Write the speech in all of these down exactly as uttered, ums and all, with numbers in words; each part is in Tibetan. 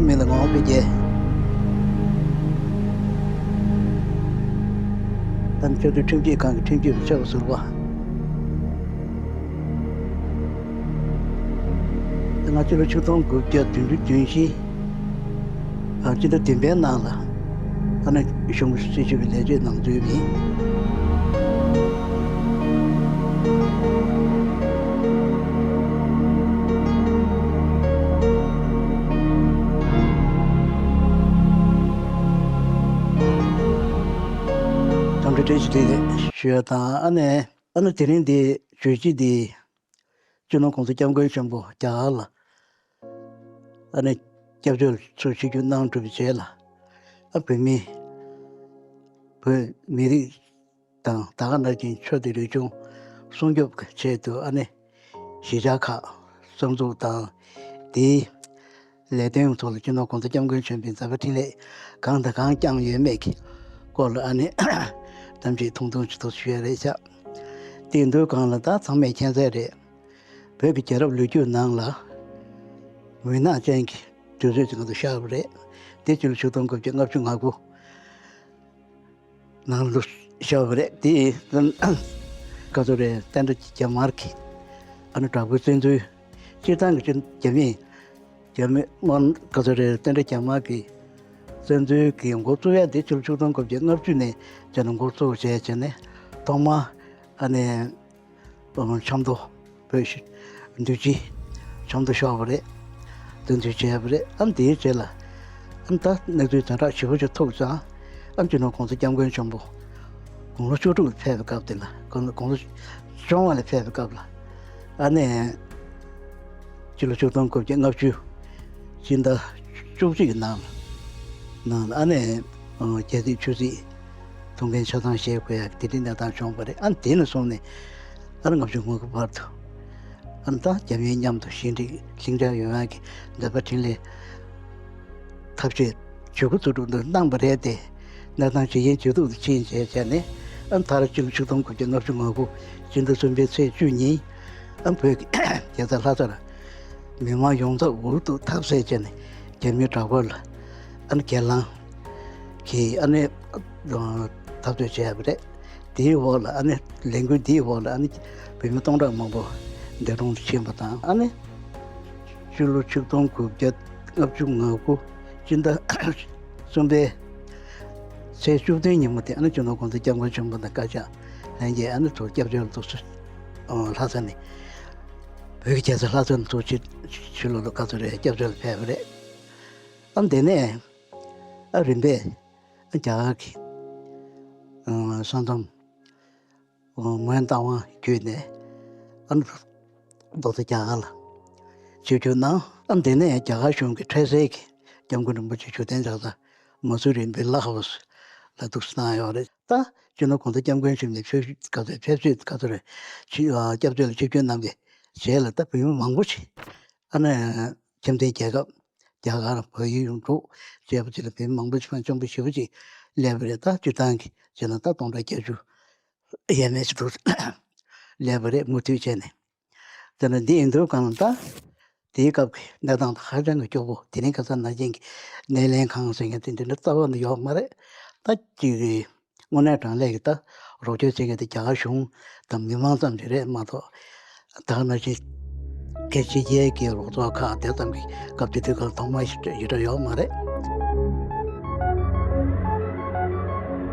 མི་ལ་ངོ་བོ་འཕེལ་རྒྱས། ད་ནི་ཆོས་དོན་ཁྲིམས་ཀྱི་ཁང་གི་ཁྲིམས་ཀྱི་ཆབ་ཟུར་པ། ང་ཕྱི་ལོ་ཆིག་སྟོང་དགུ་བརྒྱ་བདུན་ཅུ་དོན་བཞི། ཨ། སྤྱི་ཟླ་བདུན་པའི་ནང་ལ་ཨ་ནི་གཞུང་གི་སྲི་ཞུ་བའི་ལས་བྱེད་གནང་ཚུལ་ཡིན། འཚམས་འདྲི་བཀྲ་ཤིས་བདེ་ལེགས་ཞུ་ཡ་དང་། ཨ་ནི་ཨ་ནི་དེ་རིང་འདི་བརྗོད་གཞི་འདི། སྤྱི་ནོར་༸གོང་ས་༸སྐྱབས་མགོན་ཆེན་པོ་རྒྱ་གར་ལ་ཨ་ནི་སྐྱབས་བཅོལ་ཚུར་ཆིབས་བསྒྱུར་གནང་གྲུབ་པའི་རྗེས་ལ། ཨ། བོད་མི་བོད་མི་རིགས་དང་ད་ག་ནང་བཞིན་ཆོས་དང་རིག་གཞུང་སྲུང་སྐྱོབ་ཀྱི་ཆེད་དུ་ཨ་ནི་གཞིས་ཆགས་ཁག་གསར་འཛུགས་དང་། དེའི་ལས་དོན་ཐོག་ལ་སྤྱི་ནོར་༸གོང་ས་༸སྐྱབས་མགོན་ཆེན་པོས་མཛད་པ་འཕྲིན་ལས་གང་དང་གང་བསྐྱངས་ཡོད་མེད་ཀྱི་སྐོར་ལ་ཨ་ནི་གཏམ་བཤད་ཐུང་ཐུང་ཅིག་ཏུ་ཞུ་ཡ་རེད་ཤག་དེ་ཡིན་དུས་གང་ལ་ད་ཚང་མས་མཁྱེན་གསལ་རེད། བོད་ཀྱི་རྒྱལ་རབས་ལོ་རྒྱུས་ནང་ལ་མུན་ནག་ཅན་གྱི་དུས་ཚོད་ཅིག་ང་ཚོ་ཤར་བ་རེད། དེ་སྤྱི་ལོ་ཆིག་སྟོང་དགུ་བརྒྱ་ལྔ་བཅུ་ང་དགུ་ནང་ལ་ཤར་བ་རེད། དེ་ག་ཚོད་རེད། བསྟན་དགྲ་རྒྱ་དམར་གྱི་ཨ་ནི་དྲག་པོའི་བཙན་འཛུལ། སྤྱིར་བཏང་གི་རྒྱ་མི་རྒྱ་མི་དམར་ག་ཚོད་རེད། བསྟན་དགྲ་རྒྱ་དམར་གྱི་བཙན་འཛུལ་གྱི་འགོ་བཙུགས་ཡ་དེ་ཕྱི་ལོ་ཆིག་སྟོང་དགུ་བརྒྱ་ལྔ་བཅུ་ནས་བྱས་ནས་འགོ་བཙུགས་བྱས་བྱས་ནས་ཐོག་མ་ཨ་ནི་ཆབ་མདོ། བོད་ཤི་འདུས་སྤྱི་ཆབ་མདོ་ཤོར་བ་རེད། དེ་འདུས་བྱས་པ་རེད། ཨ་ནི་དེའི་རྗེས་ལ་ཨ་ནི་ད་གནས་ཚུལ་ཛ་དྲག་ཞེ་པོ་ཅིག་ཐུག་ཙང་། ཨ་ནི་སྤྱི་ནོར་༸གོང་ས་༸སྐྱབས་མགོན་ཆེན་པོ་དགུང་ལོ་བཅུ་དྲུག་ལ་ཕེབས་པའི་སྐབས་དེ་ལ། དགུང་ལོ་དགུང་ལོ་བཅོ་ལྔ་ལ་ཕེབས་པའི་སྐབས་ལ། ཨ་ནི་སྤྱི་ལོ་ཆིག་སྟོང་དགུ་བརྒྱ་ལྔ་བཅུ་སྤྱི་ཟླ་བཅུ་གཅིག་གི་ནང་ལ་ནང་ལ་ཨ་ནི་རྒྱལ་སྲིད་ཆོས་སྲིད་ཐུགས་འགན་ཆ་ཚང་བཞེས་དགོས་ཡ་དེ་འདྲའི་གནས་སྟངས་བྱུང་བ་རེད། ཨ་ནི་དེ་ནས་བཟུང་ནས་ཨ་ནི་ལྔ་བཅུ་ང་དགུ་བར་དུ་ཨ་ནི་ད་རྒྱ་མིའི་མཉམ་དུ་ཞི་འགྲིག་ལྷིང་འཇགས་ཡོང་ཡ་གི་འདོད་པ་འཕྲིན་ལས་ཐབས་ཤེས་ཇི་དགུ་ཚུལ་དྲུག་འདི་གནང་བ་རེད་དེ། གནས་སྟངས་ཇེ་ཡིན་ཇེ་སྡུག་ཏུ་ཕྱིན་བྱས་བྱས་ནས། ཨ་མཐར་སྤྱི་ལོ་ཆིག་སྟོང་དགུ་བརྒྱ་ལྔ་བཅུ་ང་དགུ་སྤྱི་ཟླ་གསུམ་པའི་ཚེས་བཅུ་ཉིན། ཨ་བོད་ཀྱི་རྒྱལ་ས་ལྷ་སར་མི་མང་ཡོངས་རྫོགས་འུར་དུ་འཐབ་རྩོད་བྱས་ནས་རྒྱ་མིའི་དྲག་པོ་ལ་ཨ་ནི་སྒེར་ལངས་ཀྱིས་ཨ་ནི་འཐབ་རྩོད་བྱས་པ་རེད། དེའི་འོག་ལ་ཨ་ནི་ལས་འགུལ་འདིའི་འོག་ལ་ཨ་ནི་བོད་མི་སྟོང་ཕྲག་མང་པོ་འདས་གྲོངས་སུ་ཕྱིན་པ་དང་། ཨ་ནི་སྤྱི་ལོ་ཆིག་སྟོང་དགུ་བརྒྱ་ལྔ་བཅུ་ང་དགུ་སྤྱི་ཟླ་གསུམ་པའི་ཚེས་བཅུ་བདུན་ཉིན་མོ་དེ་ཨ་ནི་སྤྱི་ནོར་༸གོང་ས་༸སྐྱབས་མགོན་ཆེན་པོ་དང་བཀའ་ཤག་ལྷན་རྒྱས་ཨ་ནི་ཚུར་སྐྱབས་བཅོལ་དུ་ལྷ་ས་ནས། བོད་ཀྱི་རྒྱལ་ས་ལྷ་ས་ནས་ཚུར་ཕྱི་ཕྱི་ལོགས་ལ་ག་ཚོད་རེད། སྐྱབས་བཅོལ་ལ་ཕེབས་པ་རེད། ཨ་ནི་དེ་ནས་ཨ་རིམ་པས་རྒྱ་གར་གྱི་ས་མཚམས་མོན་རྟ་དབང་བརྒྱུད་ནས་ཨ་ནི་རྡོ་རྗེ་རྒྱ་གར་ལ་ཆིབས་བསྒྱུར་གནང་། ཨ་ནི་དེ་ནས་རྒྱ་གར་གཞུང་གི་འཕྲལ་སེལ་གྱི་སྐྱབས་མགོན་རིན་པོ་ཆེ་བཞུགས་གདན་འཇགས་ས་མ་སུ་རི་བི་ལ་ཧའུ་སི་ལ་འདུག་སེ་གནང་ཡོད་རེད། ད་སྤྱི་ནོར་༸གོང་ས་༸སྐྱབས་མགོན་ཆེན་པོ་ནས་ཕེབས་ཕེབས་བསུ་ག་ཚོད་ཕེབས་བསུ་ག་ཚོད་རེད། ཕྱི་སྐྱབས་བཅོལ་ལ་ཆིབས་བསྒྱུར་གནང་བའི་རྗེས་ལ་ད་བོད་མི་མང་པོ་ཞིག་ཨ་ནི་ཁྱིམ་མཚེས་རྒྱལ་ཁབ་རྒྱ་གར་བལ་ཡུལ་ཡོངས་རྫོགས་བྱས་པ་ཅིག་ལ་བོད་མི་མང་པོ་ཞིག་ཕོན་ཆེན་པོ་ཞེ་པོ་ཅིག་སླེབས་པ་རེད། ད་སྤྱིར་བཏང་གི་བྱས་ན་ད་སྟོང་ཕྲག་བརྒྱད་ཅུ་ཡས་མས་ཅིག་འདུག་སླེབས་པ་རེད། མུ་མཐུད་བྱས་ནས། དེ་ནས་འདི་ཡིན་དུས་གང་ལ་ད་དེའི་སྐབས་ཀྱི་གནས་སྟངས་དང་ཧ་ཅང་གི་སྐྱོ་པོ། དེ་རིང་ཁ་སང་ནང་བཞིན་གྱི་སྣེ་ལེན་ཁང་ཟེར་མཁན་དེ་འདི་འདྲ་རྩ་བ་ནས་ཡོད་མ་རེད། ད་ཅིག་གི་དངོས་གནས་དྲང་གནས་ཀྱི་ད་རོགས་སྐྱོར་བྱེད་མཁན་དེ་རྒྱ་གར་གཞུང་དང་མི་མང་ཙམ་ཞིག་རེད་མ་གཏོགས། ད་ག་ནང་བཞིན་སྒེར་ཕྱི་རྒྱལ་གྱི་རོགས་ཚོགས་ཁག་དེ་ཙམ་གྱི་སྐབས་དེ་དུས་སྐབས་ཐོག་མ་ཞིག་ཡོད་འགྲོ་ཡོད་མ་རེད།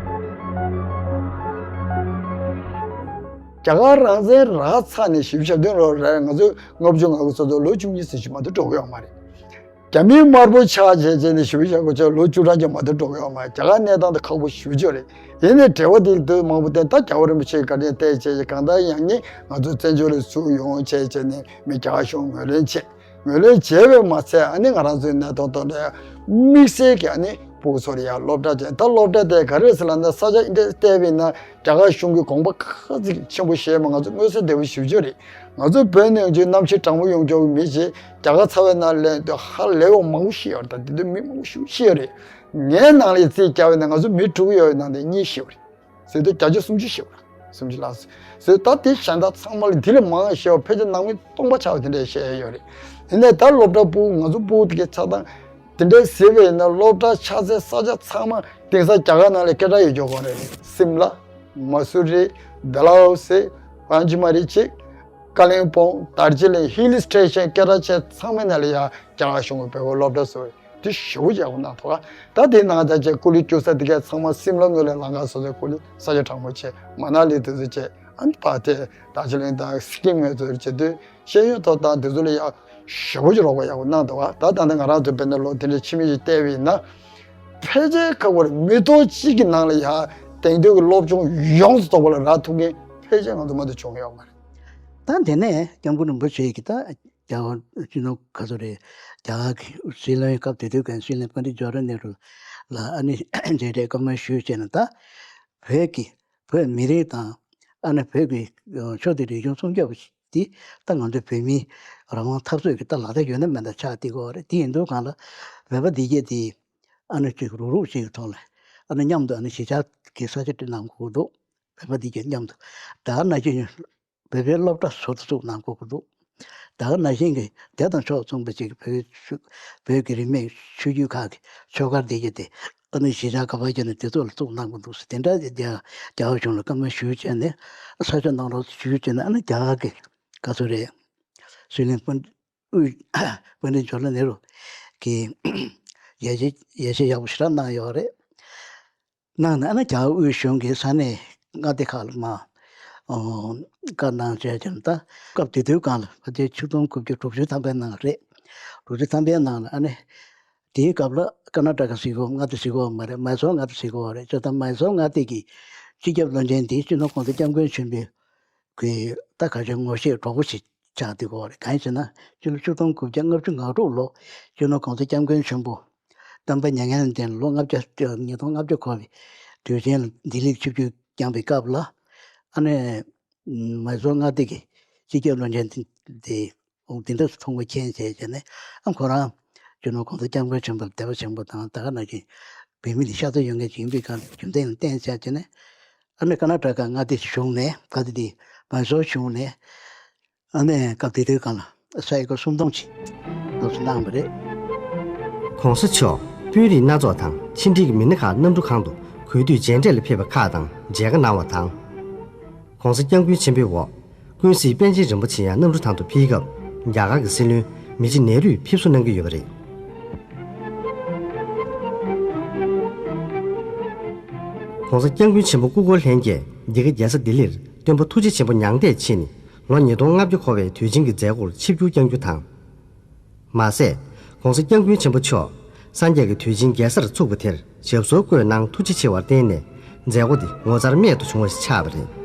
རྒྱ་གར་རང་བཙན་རག་ཚར་ནས་བཞི་བཅུ་ཞེ་བདུན་ལོ་རེད། ང་ཚོ་ལྔ་བཅུ་ང་དགུ་ཚོ་ཚོ་ལོ་བཅུ་གཉིས་ཙམ་ཞིག་མ་གཏོགས་འགྲོ་གི་ཡོད་མ་རེད། རྒྱ་མིའི་དམར་པོ་ཆགས་བྱས་བྱས་ནས་བཞི་བཅུ་ཞེ་དགུ་ཚོ་ལོ་བཅུ་ཕྲག་ཅིག་མ་གཏོགས་འགྲོ་གི་ཡོད་མ་རེད། རྒྱ་གར་གནས་སྟངས་དེ་ཁག་པོ་ཞེ་པོ་ཅིག་རེད། ཡིན་ནའི་འབྲེལ་བ་དེ་དུས་མང་པོ་བསྟན། ད་རྒྱལ་བ་རིན་པོ་ཆེས་བཀའ་དྲིན་བསྟན་བྱས་བྱས་གང་ལྟར་ཡང་ནི་ང་ཚོ་བཙན་བྱོལ་ལ་ཚུར་ཡོང་བྱས་བྱས་ནས་མི་རྒྱ་གར་གཞུང་ངོས་ལེན་བྱས། ངོས་ལེན་བྱས་པས་མ་ཚད་ཨ་ནི་ང་རང་ཚོའི་གནས་སྟངས་ཐོག་ནས་དམིགས་བསལ་གྱི་ཨ་ནི་ཕྲུ་གུ་ཚོར་ཡང་སློབ་གྲྭ་བྱས། ད་སློབ་གྲྭ་དེ་ག་རེ་ཟེར་ལབ་ན་ས་ཆ་འདི་འདྲ་བལྟས་པ་ཡིན་ན་རྒྱ་གར་གཞུང་གི་དགོངས་པ་ཁ་ཚིག་ཆེན་པོ་བཞེས་མ། ང་ཚོ་མངོན་གསལ་དོད་པོ་ཞེ་པོ་ཅིག་རེད། ང་ཚོ་བོད་ནང་ཆོས་རྣམ་ཤེས་དྲང་པོ་ཡོང་ཆོག་གི་མི་ཞིག་རྒྱ་གར་ཚ་བའི་ནང་ལ་ལེན་དུས་ཧ་ལས་པ་མང་པོ་ཞིག་ཡོད་རེད། ད་དེ་དུས་མི་མང་པོ་ཞེ་པོ་ཅིག་ཡོད་རེད། ངའི་ནང་ལ་རྩིས་བརྒྱབ་པ་ཡིན་ན་ང་ཚོ་མི་དྲུག་ཡོད་པའི་ནང་ནས་གཉིས་ཤི་བ་རེད། ཟེར་དུས་བརྒྱ་ཆ་སུམ་ཅུ་ཤི་བ་རེད། སུམ་ཅུ་ལྷག་ཟེར། ད་དེ་གཞན་དག་ཚང་མ་ལ་འདི་ལས་མང་ཤི་བ། ཕལ་ཆེར་ནང་མི་སྟོང་པ་ཆགས་པ་དེ་འདྲ་བཤད་ཡོད་རེད། ཡིན་ནའི་ད་སློབ་གྲྭ་ཕྲུ་གུ་ང་ཚོ་ཕྲུ་གུ་དེ་གའི་ཆགས་སྟངས་ དེ་འདྲའི་ཟེར་བས་ན་སློབ་གྲྭ་ཆགས་སའི་ས་ཆ་ཚང་མ་དེང་སང་རྒྱ་གར་ནང་ལ་སྐད་གྲགས་ཡོད་རྒྱུ་གོ་རེད། སིམ་ལ། མ་སུ་རི། ཌལ་ཧོ་སི། ཝན་ཅི་མ་རི་ཅིག་ཀ་ལིང་པོང་། དར་ཇི་ལིང་། ཧི་ལི་སི་ཊེ་ཤན་སྐད་གྲགས་ཅན་ཚང་མའི་ནང་ལ་ཡ་རྒྱ་གར་གཞུང་གི་བོད་སྐད་སློབ་གྲྭ་བཟོ་བའི་དེ་ཞེ་པོ་ཅིག་ཡག་པོ་གནང་འདུག་ག་ད་དེ་ནང་ད་ཅིག་སྐུ་ལུས་བསྐྱུར་ས་དེ་གས་ཚང་མ་སིམ་ལ་ངོས་ལ་ལམ་ཁ་བཟོ་ཚེ་སྐུ་ལུས་ས་ཆ་གྲང་མོ་བྱས། མ་ན་ལི་དེ་ཚོ་བྱས། ཨ་ནི་ཕར་དེ་དར་ཇི་ལིང་དང་སི་ཀིམ་ངོས་ཚོ་བྱེད་དུས། ཤེས་ཡོན་ཐོབ་ཐང་དེ་ཚོ་ལ་ཡང་ཞེ་པོ་ཅིག་རོགས་པ་ཡག་པོ་གནང་འདུག་ག་ད་ད་ལྟ་ང་རང་ཚོ་དཔེར་ན་ལོ་དེ་འདྲའི་ཕྱི་མིག་ཅིག་བལྟས་པ་ཡིན་ན། ཕལ་ཆེར་ཁ་བར་མི་ཐོག་གཅིག་གི་ནང་ལ་ཡ་དེང་དུས་ཀྱི་སློབ་སྦྱོང་ཡོངས་སུ་རྫོགས་པ་ལ་རག་ཐུབ་མཁན་ཕལ་ཆེར་ང་ཚོ་མ་གཏོགས་བྱུང་ཡོད་མ་རེད། ད་དེ་ནས་སྐྱབས་མགོན་རིན་པོ་ཆེ་གིས་ད་རྒྱ་གར་སྤྱི་ནོར་ག་ཚོད་རེད། རྒྱ་གར་གྱི་སྲིད་བློན་སྐབས་དེ་དུས་ཀྱི་སྲིད་བློན་པཎྜི་ཏ་ཇ་ཝ་ཧར་ལལ་ནེ་རུ་ལ་ཨ་ནི་མཇལ་འཕྲད་བཀའ་མོལ་ཞུས་བྱས་ནས། ད་བོད་ཀྱི་བོད་མི་རིགས་དང་། ཨ་ནི་བོད་ཀྱི་ཕྱོགས་བསྡུས་རིག་གཞུང་སྲུང་སྐྱོབ་འདི་ད་ང་ཚོའི་བོད་མིའི་རང་དབང་འཐབ་རྩོད་ཀྱི་ད་ལག་བསྟར་ཡོད་ན་མེད་ན་ཆགས་བསྡད་ཀྱི་ཡོད་རེད། དེ་ཡིན་དུས་སྒང་ལ་བོད་པ་འདི་གས་དེ་ཨ་ནི་ཅིག་རུག་རུག་ཅིག་གི་ཐོག་ལ་ཨ་ནི་མཉམ་དུ་ཨ་ནི་གཞིས་ཆགས་ཀྱི་ས་ཆ་སྤྲད་གནང་དགོས་འདུག་བོད་པ་འདི་གས་མཉམ་དུ་ད་ག་ནང་བཞིན་བོད་པའི་སློབ་གྲྭ་ཟུར་དུ་བཙུགས་གནང་དགོས་ཀྱི་འདུག་ད་ག་ནང་བཞིན་གྱི་དེ་དང་ཕྱོགས་མཚུངས་པ་ཅིག་བོད་ཆོས་བོད་ཀྱི་རིས་མེད་ཆོས་བརྒྱུད་ཁག་གི་ཆོས་སྒར་འདི་གས་དེ་ཨ་ནི་གཞིས་ཆགས་ག་པར་བྱས་ན་དེ་ཚོ་ལ་བཙུགས་གནང་དགོས་འདུག་ཟེར། དེ་འདྲ་རྒྱ་རྒྱ་གར་གཞུང་ལ་བཀའ་མོལ་ཞུས་བྱས་ནས་ས་ཆ་གནང་རོགས་ཞུས་བྱས་ནས། ཨ་ནི་རྒྱ་གར་གྱི་ག་ཚོད་རེད། སྲིད་བློན་པཎ་དབུས་པཎྜི་ཏ་ཇ་ཝ་ཧར་ལལ་ནེ་རུ་གིས་ཡར་རྒྱས་ཡར་རྒྱས་ཡག་པོ་ཞེ་དྲག་གནང་ཡོད་རེད། གནང་ནས་ཨ་ནི་རྒྱ་གར་དབུས་གཞུང་གིས་ས་གནས་མངའ་སྡེ་ཁག་ལ་མར་ཨོ་བཀའ་གནང་བྱས་ཀྱང་། ད་སྐབས་དེ་དུས་སྒང་ལ་ཕལ་ཆེར་ཆིག་སྟོང་དགུ་བརྒྱ་དྲུག་ཅུ་ཐམ་པའི་ནང་རེད། དྲུག་ཅུ་ཐམ་པའི་ནང་ལ་ཨ་ནི་དེའི་སྐབས་ལ་ཀར་ན་ཊ་ཀ་ཟེར་གྱི་ཡོད་མ་རེད། མའི་སོར་མངའ་སྡེ་ཟེར་གྱི་ཡོད་མ་རེད། མའི་སོར་མངའ་སྡེ་ཟེར་གྱི་ཡོད་རེད། བྱས་ཙང་མའི་སོར་མངའ་སྡེ་གི་སྤྱི་ཁྱབ་བློན་ཆེན་དེ་སྤྱི་ནོར་གོང་ས་སྐྱབས་མགོན་ཆེན་པོའི་གི་ད་ག་ཅིག་ངོ་ཤེས་གྲོགས་པོ་ཞིག་ཆགས་བསྡད་ཀྱི་ཡོད་རེད། གང་ཡིན་ཟེར་ན་སྤྱི་ལོ་ཆིག་སྟོང་དགུ་བརྒྱ་ལྔ་བཅུ་ང་དྲུག་ལོ་སྤྱི་ནོར་གོང་ས་སྐྱབས་མགོན་ཆེན་པོ་སྟོན་པ་མྱ་ངན་ལས་འདས་ལོ་ལྔ་བརྒྱ་ཉིས་སྟོང་ལྔ་བརྒྱ་འཁོར་བའི་དུས་ཆེན་ལ་ལྡི་ལིར་ཆིབས་བསྒྱུར་བསྐྱངས་པའི་སྐབས་ལ། ཨ་ནི་མའི་སོར་མངའ་སྡེ་གི་སྤྱི་ཁྱབ་བློན་ཆེན་དེ་འོ་དེ་འདྲ་མཐོང་བ་མཁྱེན་བྱས་བྱས་ནས། ཨ་ཁོ་རང་སྤྱི་ནོར་གོང་ས་སྐྱབས་མགོན་ཆེན་པོར་དད་པ་ཆེན་པོ་དང་། ད་ག་ནང་བཞིན་བོད་མི་ལ་ཤ་ཚ་ཡོད་མཁན་ཅིག་ཡིན་པའི་སྒང་རྒྱུ་མཚན་ལ་བརྟེན་བྱས་བྱས་ནས། ཨ་ནི་ཀར་ན་ཊ་ཀ་མངའ་སྡེ་གཞུང་ནས་ག་དེ་དེ་མའི་སོར་གཞུང་ནས། ཨ་ནི་སྐབས་དེ་དུས་སྒང་ལ་ས་ཨེ་ཀར་སུམ་སྟོང་ཅིག་ལོགས་སུ་གནང་བ་རེད། ༸གོང་ས་མཆོག་དཔོན་རིགས་སྣ་ཚོགས་དང་ཕྱི་འབྲེལ་གྱི་མི་སྣ་ཁག་གནམ་གྲུ་ཁང་དུ་གུས་འདུད་མཇལ་འཕྲད་ལ་ཕེབས་པ་ཁག་དང་མཇལ་ཁ་གནང་བ་དང་། ༸གོང་ས་སྐྱབས་མགོན་ཆེན་པོའི་འོག་ཀུན་གཟིགས་པཎ་ཆེན་རིན་པོ་ཆེ་ཡང་གནམ་གྲུ་ཐང་དུ་ཕེབས་སྐབས། རྒྱ་གར་གྱི་སྲིད་བློན་མི་རྗེ་ནེ་རུས་ཕེབས་བསུ་གནང་གི་ཡོད་པ་རེད། ༸གོང་ས་སྐྱབས་མགོན་ཆེན་པོ་སྐུ་འཁོར་ལྷན་རྒྱས་འདི་ག་རྒྱལ་ས་ལྡི་ལིར་སྟོན་པ་ཐུགས་རྗེ་ཆེན་པོ་མྱང་འདས་ཕྱིན་ནས་ལོ་ཉིས་སྟོང་ལྔ་བརྒྱ་འཁོར་བའི་དུས་ཆེན་གྱི་མཛད་སྒོར་ཆིབས་བསྒྱུར་བསྐྱང་རྒྱུ་དང་། མ་ཟད། ༸གོང་ས་སྐྱབས་མགོན་ཆེན་པོ་མཆོག་སངས་རྒྱས་ཀྱི་དུས་ཆེན་རྒྱལ་སར་ཚུགས་པ་དེར་ཞབས་སོར་བཀོད་གནང་ཐུགས་རྗེ་ཆེ་བར་བརྟེན་ནས་མཛད་སྒོ་འདི་ངོ་མཚར་རྨད་དུ་བྱུང་བ་ཞིག་ཆགས་པ་རེད།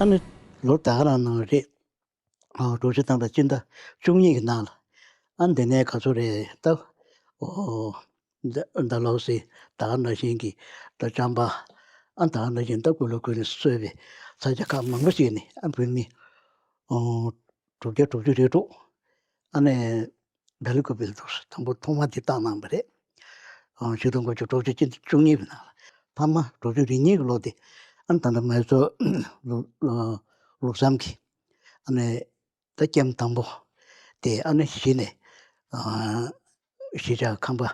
ཨ་ནི་ལོ་ད་ག་རང་ནང་རེད། ཨ་དྲུག་ཅུ་ཐམ་པ་སྤྱི་ཟླ་བཅུ་གཉིས་ཀྱི་ནང་ལ། ཨ་འདི་ནས་ག་ཚོད་རེད་ད། ཨོ། ཌལ་ཧོ་སི། ད་ག་ནང་བཞིན་གྱི་ད་ཅམ་པ། ཨ་ད་ག་ནང་བཞིན་ད་ཀུ་ལུ་ཀུ་ལུ་གཙོས་པའི་ས་ཆ་ཁག་མང་པོ་ཞིག་ནས་ཨ་བོད་མི་ཨོ་དྲུག་བརྒྱ་དྲུག་ཅུ་རེ་དྲུག་ཨ་ནས་སྦེལ་ཀོབ་ལ་འདུག་སེ་དང་པོ་ཐོག་མ་དེ་བཏང་གནང་བ་རེད། ཨོ་ཆིག་སྟོང་དགུ་བརྒྱ་དྲུག་ཅུ་བཅུ་གཉིས་པའི་ནང་ལ། ཐ་མ་དྲུག་ཅུ་རེ་གཉིས་ཀྱི་ལོ་དེ་ཨ་ནི་ད་ལྟ་མའི་སོར་ལུགས་ལུགས་བསམ་གྱི་ཨ་ནས། ད་ཀེམ་དང་པོ་དེ་ཨ་ནི་གཞི་ནས་ཨ་གཞིས་ཆགས་ཁང་པ་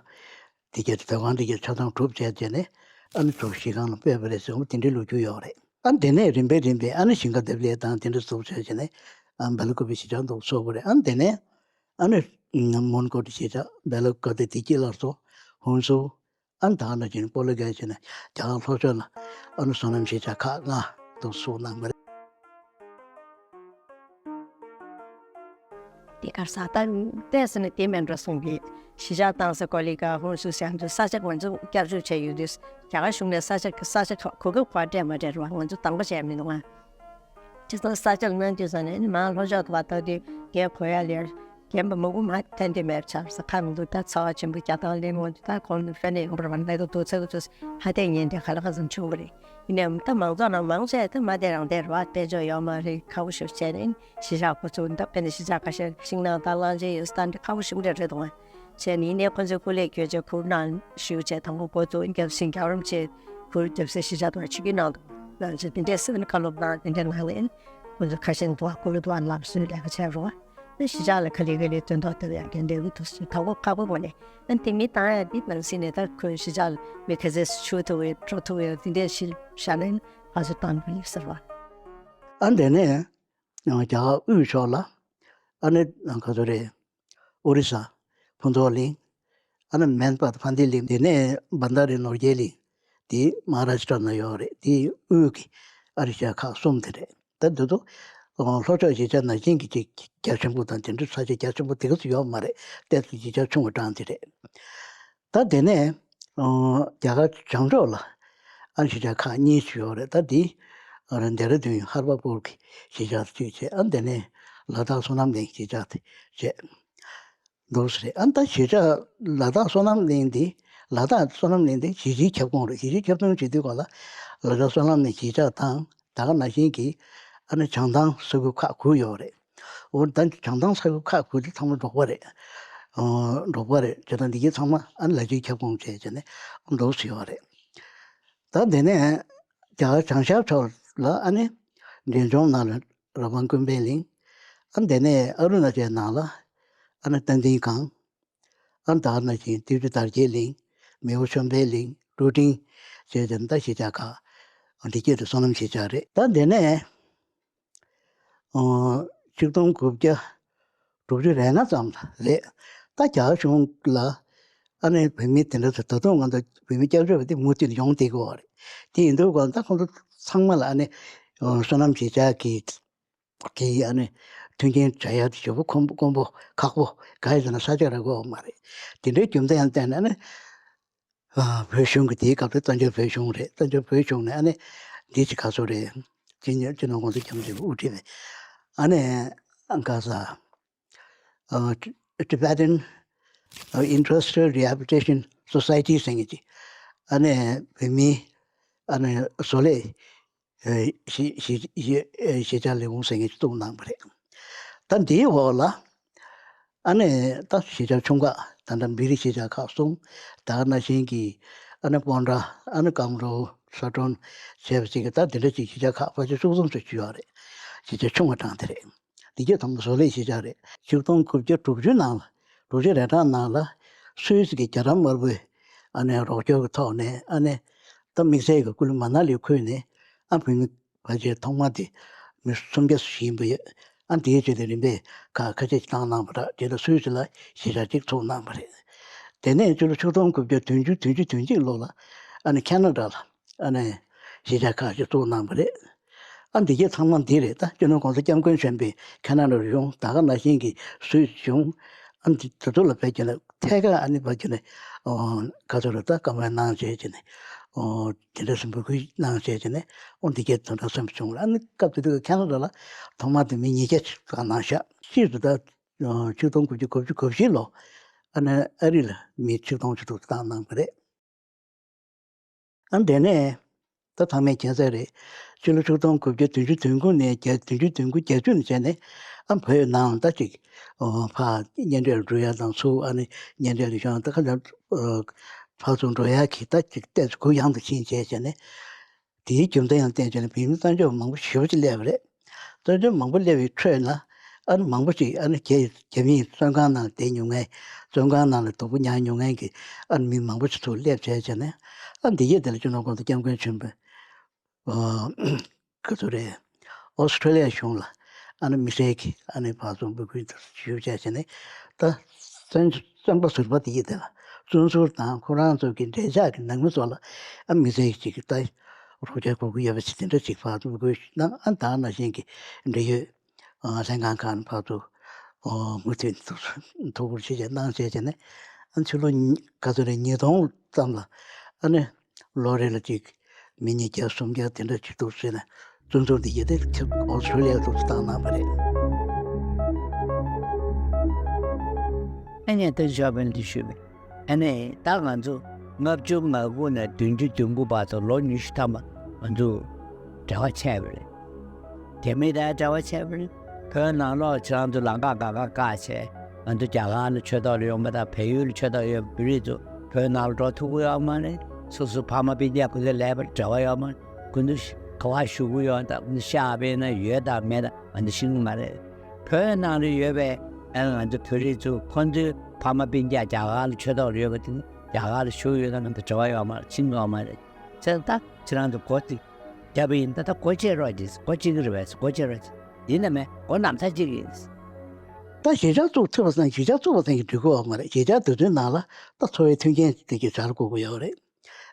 དེ་གྱད་དུ་སྡོད་ཁང་དེ་གྱད་ཆ་ཚང་གྲུབ་བྱས་བྱས་ནས་ཨ་ནི་ཚུར་གཞིས་ཁང་ལ་སྤོས་པ་རེད་ཟེར་བ་དེ་འདྲའི་ལོ་རྒྱུས་ཡོད་རེད། ཨ་ནི་དེ་ནས་རིམ་པས་རིམ་པས་ཨ་ནི་ཞིང་ཁ་འདེབས་ལས་དང་དེ་འདྲ་བཟོ་བྱས་བྱས་ནས་ཨ་སྦེལ་ཀོབ་པའི་གཞིས་ཆགས་འདུག་བཟོ་བ་རེད། ཨ་ནི་དེ་ནས་ཨ་ནི་མོན་གྷོ་དེ་གཞིས་ཆགས་སྦེལ་ཀོབ་དེ་དེ་སྐྱིད་ལ་སོགས་ཧུན་སུར། ཨ་ནི་ད་ག་ནང་བཞིན་སྤོ་ལོ་རྒྱག་བྱས་ནས་རྒྱ་གར་ལྷོ་ཕྱོགས་ལ་ཨ་ནི་བསོད་ནམས་གཞིས་ཆགས་ཁག་ལྔ་འདུག་བཟོ་གནང་བ་རེད། དེ་གར་ས་ད་ལྟས་ཟེར་ན་དེ་མིན་འགྲོ་སོང་གི་གཞིས་ཆགས་བཏང་ས་ཀོ་ལི་གྷལ་ཧུན་སུར་ཟེར་ཡ་ཚོ་ས་ཆ་ང་ཚོ་བསྐྱར་བཅོས་བྱས་ཡོད་དུས་རྒྱ་གར་གཞུང་ནས་ས་ཆ་ས་ཆ་གོ་སྐབས་ག་པར་སྤྲད་མ་སྤྲད་རེད་བ། ང་ཚོ་དང་པོ་བྱས་མི་འདུག་ཨ། སྤྱིར་བཏང་ས་ཆ་ལ་གནང་དུས་ཙང་ནས་ནི་མང་ལྷོ་ཕྱོགས་དུ་བ་ལྟ་དུས་རྒན་གོ་ཡ་ལེར་རྒན་པ་མང་པོ་མ་ཐོན་དུས་མེད་ཆགས་ས་ཁག་མི་འདུག་ད་ཚ་བ་ཆེན་པོ་རྒྱ་ཐང་ལེན་འོང་དུས་ད་ཁོང་ནི་ཧྥེ་ནས་ཡོང་པར་བ་ལེ་ཏོ་དུ་ཚ་གི་ཚོ་ཧ་ཏན་ཉན་དེ་ག་ལ་ག་ཙམ་བྱུང་བ་རེད། ཡིན་ནའང་ད་མང་ཚོགས་ནང་མང་ཆེ་ད་མ་བསྡད་རང་བསྡད་རེད་བ། དཔལ་འབྱོར་ཡོད་མ་རེད། ཁག་པོ་ཞིག་བྱས་ནས་གཞིས་ཆགས་འགོ་ཚུགས། ད་དཔེར་ན་གཞིས་ཆགས་ཁ་ཤས་ཤིང་ནགས་དང་གླང་ཆེན་ཡོད་ས་ད་འདི་ཁག་པོ་ཞིག་འདྲ་རེད་འདུག་ཨ། བྱས་ནས་ཡིན་ནའི་ཁོ་ཚོའི་སྐུ་ལས་བསྐྱོན་བྱས་གུར་ནང་ཞུ་བྱས་དང་པོ་འགོ་བཙུགས། རྒྱབ་སེང་རྒྱབ་རམ་བྱས་གུར་རྒྱབ་སའི་གཞིས་ཆགས་དུ་ཆིབས་བསྒྱུར་གནང་འདུག་ལ་བྱས་དེ་འདྲའི་སེམས་ནི་བཀའ་སློབ་དང་དེ་འདྲའི་ནང་ལ་ཡིན། ཁོང་ཚོ་ཁ་ཤས་འདུག་ག་ཀུ་ལུ་ཏུ་ཨ་ལམ་སུའི་ལས་ཀ་བྱས་རོགས། ཨ་གཞིས་ཆགས་ལ་ག་ལེ་ག་ལེ་དོན་དག་ལྟ་བུ་ཡང་འགན་འདྲ་བོ་འདུག་ཟེར། དོ་ཁུར་ཁག་པོ་མ་ནས་ཨ་དེ་མི་བཏང་ཡ་འདི་ནང་སྲིད་ནས་ད་ཁོས་གཞིས་ཆགས་ལ་མི་ག་ཚོད་ཞུ་ཐུབ་ཡོད་འགྲོ་ཐུབ་ཡོད་དེ་འདྲས་ཞིག་བཞག་ནས་ང་ཚོ་བཏང་དགོས་ཡོད་ཟེར་བ། ཨ་འདི་ནས་རྒྱ་གར་དབུས་ཕྱོགས་ལ་ཨ་ནི་ག་ཚོད་རེད། ཨོ་རི་ས། ཕུན་ཚོགས་གླིང་། ཨ་ནི་མན་པ་ཕན་བདེ་གླིང་། དེ་ནས་བྷན་དྷ་རའི་ནོར་རྒྱས་གླིང་། དེ་མ་ཧཱ་རཱ་ཤི་ཏྲ་ན་ཡོད་རེད། དེའི་དབུས་ཀྱི་ཨ་རི་ཤ་ཁག་གསུམ་དེ་རེད། ད་འདི་ཚོ་ལྷོ་ཕྱོགས་གཞིས་ཆགས་ནང་བཞིན་གྱི་ཅིག་རྒྱ་ཆེན་པོ་དང་དེ་འདྲ་ས་ཆ་རྒྱ་ཆེན་པོ་དེ་ག་ཚོད་ཡོད་མ་རེད། ཏོག་ཙམ་གཞིས་ཆགས་ཆུང་བ་གྲས་དེ་རེད། ད་དེ་ནས་རྒྱ་གར་བྱང་ཕྱོགས་ལ་ཨ་ནི་གཞིས་ཆགས་ཁག་གཉིས་ཤིག་ཡོད་རེད། ད་འདི་ཨ་ཌེ་ར་ལྡུན་ཧར་པར་པུར་གྱི་གཞིས་ཆགས་གཅིག་བྱས། ཨ་དེ་ནས་ལ་དྭགས་བསོད་ནམས་གླིང་གཞིས་ཆགས་དེ་བྱས། འདུག་ཟེར། ཨ་ད་གཞིས་ཆགས་ལ་དྭགས་བསོད་ནམས་གླིང་འདི་ལ་དྭགས་བསོད་ནམས་གླིང་འདི་གཞིས་སྤྱིའི་ཁྱབ་ཁོངས་རེད། གཞིས་སྤྱིའི་ཁྱབ་ཁོངས་བྱེད་དུས་སྒང་ལ་ལ་དྭགས་བསོད་ནམས་གླིང་གཞིས་ཆགས་དང་ད་ག་ནང་བཞིན་གྱི་ཨ་ནི་བྱང་ཐང་ས་ཁུལ་ཁག་དགུ་ཡོད་རེད། འོ་ད་བྱང་ཐང་ས་ཁུལ་ཁག་དགུ་དེ་ཚང་མ་འབྲོག་པ་རེད། འོ་འབྲོག་པ་རེད། བྱས་ཙང་འདི་གའི་ཚང་མ་ཨ་ནི་ལ་སྤྱིའི་ཁྱབ་ཁོངས་བྱས་བྱས་ནས་འདུག་ཟེར་ཡོད་རེད། ད་དེ་ནས་རྒྱ་གར་བྱང་ཤར་ཕྱོགས་ལ་ཨ་ནི་འབྲས་ལྗོངས་ནང་ལ་ར་བན་ཀུན་ཕན་གླིང་། ཨ་དེ་ནས་ཨ་རུ་ན་ཅལ་ནང་ལ་ཨ་ནི་རྟ་མགྲིན་སྒང་། ཨ་ད་ནང་བཞིན་ཏི་ཇུ་དར་རྒྱས་གླིང་། མེའོ་ཆོས་འཕེལ་གླིང་། ཀྲུ་ཀྲིང་བཅས་ཀྱི་ད་གཞིས་ཆགས་ཁག་འདི་སྐད་དུ་བསོད་ནམས་གཞིས་ཆགས་རེད། ད་དེ་ནས་ཆིག་སྟོང་དགུ་བརྒྱ་དྲུག་ཅུ་རེ་ལྔ་ཙམ་རེད། ད་རྒྱ་གཞུང་ལ་ཨ་ནི་བོད་མི་དེ་འདྲ་ཚོ་ད་དུང་ང་ཚོ་བོད་མི་སྐྱབས་བཅོལ་བ་དེ་མུ་མཐུད་ནས་ཡོང་བསྡད་ཀྱི་ཡོད་རེད། དེ་ཡིན་དུས་ཀྱང་ད་ཁོང་ཚོ་ཚང་མ་ལ་ཨ་ནི་བསོད་ནམས་གཞིས་ཆགས་ཀྱི་གི་ཨ་ནི་མཐུན་རྐྱེན་སྦྱར་ཡ་དེ་ཞེ་པོ་ཁོམ་དཀོན་པོ་ཁག་པོ་ག་ཡི་ཟེར་ན་ས་ཆ་རག་གི་ཡོད་མ་རེད། དེ་འདྲའི་རྒྱུ་མཚན་ཡང་བརྟེན་ནས་ཨ་ནི་བོད་གཞུང་གི་དེའི་སྐབས་དེ་བཙན་བྱོལ་བོད་གཞུང་རེད། བཙན་བྱོལ་བོད་གཞུང་ནས་ཨ་ནི་འདི་ཅི་ག་ཚོད་རེད། སྤྱི་ཉོ་སྤྱི་ནོར་གོང་ས་སྐྱབས་མགོན་ཆེན་པོས་དབུ་ཁྲིད་ནས་ཨ་ནི་ག་ས་Tibetan Industrial Rehabilitation Society ཟེར་མཁན་ཅིག་ཨ་ནི་བོད་མིའི་ཨ་ནི་བཟོ་ལས་གཞིས་གཞིས་གཞིས་གཞིས་ཆགས་ལས་ཁུངས་ཟེར་མཁན་ཅིག་བཙུགས་གནང་བ་རེད། ད་འདིའི་འོག་ལ་ཨ་ནི་ད་གཞིས་ཆགས་ཆུང་ཁག་ད་ལྟ་བི་རི་གཞིས་ཆགས་ཁག་གསུམ། ད་ག་ནང་བཞིན་གྱི་ཨ་ནི་སྤོན་ཊ་ཨ་ནི་ཀམ་རོ་ས་ཁྲོན་བྱས་པ་ཅིག་གི་ད་འདི་འདྲ་ཅིག་གཞིས་ཆགས་ཁག་ཕལ་ཆེར་བཅུ་གསུམ་ཙམ་ཅིག་ཡོད་རེད། གཞིས་ཆགས་ཆུང་བ་གྲས་དེ་རེད། འདི་གའི་ཐོག་མ་བཟོ་ལས་གཞིས་ཆགས་རེད། ཆིག་སྟོང་དགུ་བརྒྱ་དྲུག་ཅུ་ནང་ལ་དྲུག་ཅུ་རེ་གྲངས་ནང་ལ་སུད་སི་གི་རྒྱ་གྲམ་དམར་པོའི་ཨ་ནི་རོགས་སྐྱོར་གྱི་ཐོག་ནས་ཨ་ནི་ད་དམིགས་བསལ་གྱི་སྐུ་ལུས་མ་ན་ལིར་འཁོད་ནས་ཨ་བོད་མི་ཕལ་ཆེར་ཐོག་མ་དེ་མི་སུམ་བརྒྱ་ཞིག་ཡིན་པ་ཡོད། ཨ་འདིའི་རྗེས་དེ་རིམ་པས་ཁག་ཁ་ཤས་ཤིག་བཏང་གནང་བ་རེད། རྗེས་ལ་སུད་སི་ལ་གཞིས་ཆགས་གཅིག་བཙུགས་གནང་བ་རེད། དེ་ནས་སྤྱི་ལོ་ཆིག་སྟོང་དགུ་བརྒྱ་བདུན་ཅུ་དོན་གཅིག་ལོ་ལ་ཨ་ནི་ཁེ་ན་ཌ་ལ་ཨ་ནི་གཞིས་ཆགས་ཁག་ཅིག་བཙུགས་གནང་བ་རེད། ཨ་འདི་གའི་ཚང་མ་འདི་རེད། ད་སྤྱི་ནོར་གོང་ས་སྐྱབས་མགོན་ཆེན་པོས་ཁེ་ན་ཌ་གཞུང་ད་ག་ནང་བཞིན་གྱི་སུད་སི་གཞུང་ཨ་འདི་དེ་ཚོ་ལ་ཕེབས་ཀྱི་ནས་ཐད་ཀར་ཨ་ནི་ཕེབས་ཀྱི་ནས་ཨོ་ག་ཚོད་རེད། ད་བཀའ་མོལ་གནང་བྱས་ཀྱི་ནས་ཨོ་དེ་འདྲ་སེམས་འབོད་སྐུལ་གནང་བྱས་ཀྱི་ནས་ཨོ་འདི་གའི་དོན་དག་སེམས་བྱུང་ལ། ཨ་ནི་སྐབས་དེ་དུས་ཁེ་ན་ཌ་ལ་ཐོག་མ་དེ་མི་ཉིས་བརྒྱ་ཅིག་བཏང་གནང་ཤག་ཕྱིས་སུ་ད་ཆིག་སྟོང་དགུ་བརྒྱ་དགུ་བཅུ་གོ་བཞི་ལོ་ཨ་ནི་ཨ་རི་ལ་མི་ཆིག་སྟོང་ཅིག་ཏུ་བཏང་གནང་བ་རེད། ཨ་འདི་ནས་ད་ཚང་མས་མཁྱེན་གསལ་རེད། སྤྱི་ལོ་ཆིག་སྟོང་དགུ་བརྒྱ་བདུན་ཅུ་དོན་དགུ་ནས་བརྒྱད་བདུན་ཅུ་དོན་དགུ་བརྒྱད་ཅུ་ནས་བྱས་ནས་ཨ་བོད་ནང་ད་ཅིག་ཨོ་ཕར་མཉམ་འབྲེལ་འགྲོ་ཡ་དང་ཚུར་ཨ་ནི་མཉམ་འབྲེལ་ལ་ཤོང་ད་ཁ་ལ་ཨོ་ཕར་ཚུར་འགྲོ་ཡ་གི་ད་ཅིག་ཏོག་ཙམ་གུ་ཡངས་དུ་ཕྱིན་བྱས་བྱས་ནས་དེའི་རྒྱུ་མཚན་ཡང་བསྟན་བྱས་ནས་བོད་མི་གཙང་ཕྱོགས་མང་པོ་ཞེ་པོ་ཅིག་སླེབས་པ་རེད། གཙང་ཕྱོགས་མང་པོ་སླེབས་པའི་ཁྲོད་ན་ཨ་ནི་མང་པོ་ཅིག་ཨ་ནི་རྒྱ་རྒྱ་མིའི་བཙོན་ཁང་ནང་བསྡད་མྱོང་མཁན། བཙོན་ཁང་ནང་ལ་སྡུག་པོ་མྱངས་མྱོང་མཁན་གྱི་ཨ་ནི་མི་མང་པོ་ཅིག་ཚུར་སླེབས་བྱས་བྱས་ནས་ཨ་འདི་གའི་དེ་ལ་སྤྱི་ནོར་གོང་ས་སྐྱབས་མགོན་ཆེན་པོས་ཨ་ག་ཚོད་རེད། ཨོ་སི་ཁྲེ་ལི་ཡ་གཞུང་ལ་ཨ་ནི་དམིགས་བསལ་གྱི་ཨ་ནི་ཕར་ཚུར་འབོད་སྐུལ་ཞུས་བྱས་བྱས་ནས་ད་བཙོན་བཙོན་པ་ཟུར་པ་དེ་གའི་དེ་ལ་བཙོན་ཟུར་དང་ཁོ་རང་ཚོ་གི་འབྲེལ་ཆགས་ཀྱི་ནང་མི་ཚོ་ལ་ཨ་དམིགས་བསལ་གྱི་ཅིག་ད་རོགས་སྐྱོར་དགོས་ཀྱི་ཡོད་པ་ཞིག་དེ་འདྲ་ཅིག་ཕར་ཚུར་འབོད་སྐུལ་གནང་། ཨ་ད་ནང་བཞིན་གྱི་འབྲེལ་ཡོད་ཨ་ལྷན་ཁང་ཁག་ནས་ཕར་ཚུར་ཨོ་མུ་མཐུད་ཐུགས་ཐུགས་ཁུར་ཆེ་ཆེ་གནང་བྱས་བྱས་ནས་ཨ་ཕྱི་ལོ་ཉི་ག་ཚོད་རེད། ཉིས་སྟོང་ཙམ་ལ་ཨ་ནི་ལོ་རེ་ལ་ཅིག་མི་ཉིས་བརྒྱ་སུམ་བརྒྱ་དེ་འདྲ་ཅིག་འདུག་ཟེར་ནས་བཙོན་ཟུར་འདི་གའི་དེ་ཁྱབ་ཨོ་སི་ཁྲུ་ལི་ཡ་དུ་བཏང་གནང་བ་རེད། ཨ་ནི་ད་ཞོགས་པ་འདི་ཞུས་པས། ཨ་ནི་ད་ང་ཚོ་ལྔ་བཅུ་ང་དགུ་ནས་བདུན་ཅུ་དོན་དགུ་བར་དུ་ལོ་ཉི་ཤུ་ཐམ་པ་ང་ཚོ་འབྲེལ་བ་ཆད་པ་རེད། རྒྱ་མི་དང་འབྲེལ་བ་ཆད་པ་རེད། བོད་ནང་ལོགས་ཁྱེད་རང་ཚོ་ལམ་ཁ་འགག་ཁ་བཀག་བྱས། ང་ཚོ་རྒྱ་གར་ལ་ཆོས་ཐོག་ལ་ཡོང་མ་ཐག་བལ་ཡུལ་ལ་ཆོས་ཐོག་ཡོད་པའི་བོད་རིགས་ཚོ་བོད་ནང་ལ་འགྲོ་ཐུབ་ཀྱི་ཡོད་མ་རེད། སོ་སོའི་ཕ་མ་སྤུན་ཀྱག་ཁོ་ཚོའི་ལས་པར་འབྲེལ་བ་ཡོད་མ་རེད། ཁོ་ཚོ་ག་ ག་པར་བཞུགས་ཀྱི་ཡོད་དང་ཤར་བྷའི་ན་ཡོད་དང་མེད་དང་ང་ཚོ་ཤེས་ཀྱི་མ་རེད། བོད་ནང་ལ་ཡོད་པའི་ཨ་ང་ཚོ་བོད་རིགས་ཚོ་ཁོང་ཚོའི་ཕ་མ་སྤུན་ཀྱག་རྒྱ་གར་ལ་ཆོས་ཐོག་ལ་ཡོད་པ་དེ་ནི་རྒྱ་གར་ལ་བཞུགས་ཡོད་ན་ང་ཚོ་འབྲེལ་བ་ཡོད་མ་རེད། ཤེས་ཀྱི་ཡོད་མ་རེད། བྱས་ཙང་ད་ཁྱེད་རང་ཚོ་སྒོ་ཅིག་བརྒྱབ་པ་ཡིན་ད། ད་སྒོ་ཕྱེ་རོགས་གྱིས། སྒོ་ཕྱེ་གི་རེད་པས། སྒོ་ཕྱེ་རོགས་གྱིས། ཡིན་ནམ་མེད་སྒོ་ནམ་ཚ་གཅིག་ཡིན། ད་གཞིས་ཆགས་བཙུགས་ཐུབ་པ་སང་གཞིས་ཆགས་བཙུགས་པ་སང་གི་འགྲིག་གི་ཡོད་མ་རེད། གཞིས་ཆགས་དེ་ཚོའི་ནང་ལ་ད་འཚོ་བའི་མཐུན་རྐྱེན་དེ་གི་སྦྱར་དགོས་ཀྱི་ཡོད་རེད།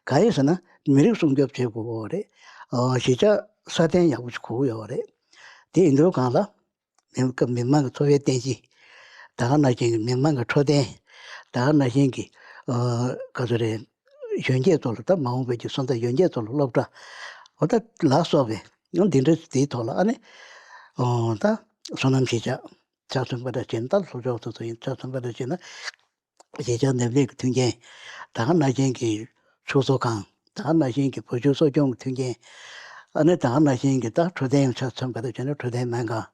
གང་ཡིན་ཟེར་ན་མི་རིགས་སྲུང་སྐྱོབ་བྱེད་དགོས་ཀྱི་ཡོད་རེད། ཨོ་གཞིས་ཆགས་སྲ་བརྟན་ཡག་པོ་ཞིག་དགོས་ཀྱི་ཡོད་རེད། དེ་ཡིན་དུས་གང་ལ་མི་མི་མང་གི་འཚོ་བའི་རྟེན་གཞི། ད་ག་ནང་བཞིན་གྱི་མི་མང་གི་འཕྲོད་བསྟེན། ད་ག་ནང་བཞིན་གྱི་ཨོ་ག་ཚོད་རེད། གཞོན་སྐྱེས་ཚོ་ལ་ད་མ་འོངས་པའི་གི་སོན་རྩ་གཞོན་སྐྱེས་ཚོ་ལ་སློབ་གྲྭ། འོ་ད་ལ་སོགས་པའི་འདི་འདྲ་དེའི་ཐོག་ལ་ཨ་ནི་ཨོ་ད་སོ་ནམ་གཞིས་ཆགས་ཆ་མཚོན་པ་འདྲ་བྱས་ན། ད་ལྷོ་ཕྱོགས་དེ་ཚོ་ཡིན་ཆ་མཚོན་པ་འདྲ་བྱས་ན། གཞིས་ཆགས་ནེབ་ལེགས་ཀྱི་མཐུན་རྐྱེན། ད་ག་ནང་བཞིན་གྱི་ཕྱུགས་འཚོ་ཁང་། ད་ག་ནང་བཞིན་གྱི་བ་ཕྱུགས་གསོ་སྐྱོང་གི་མཐུན་རྐྱེན། ཨ་ནི་ད་ག་ནང་བཞིན་གྱི་ད་འཕྲོད་བསྟེན་ཆ་མཚོན་པ་འདྲ་བྱས་ན་འཕྲོད་བསྟེན་སྨན་ཁང་།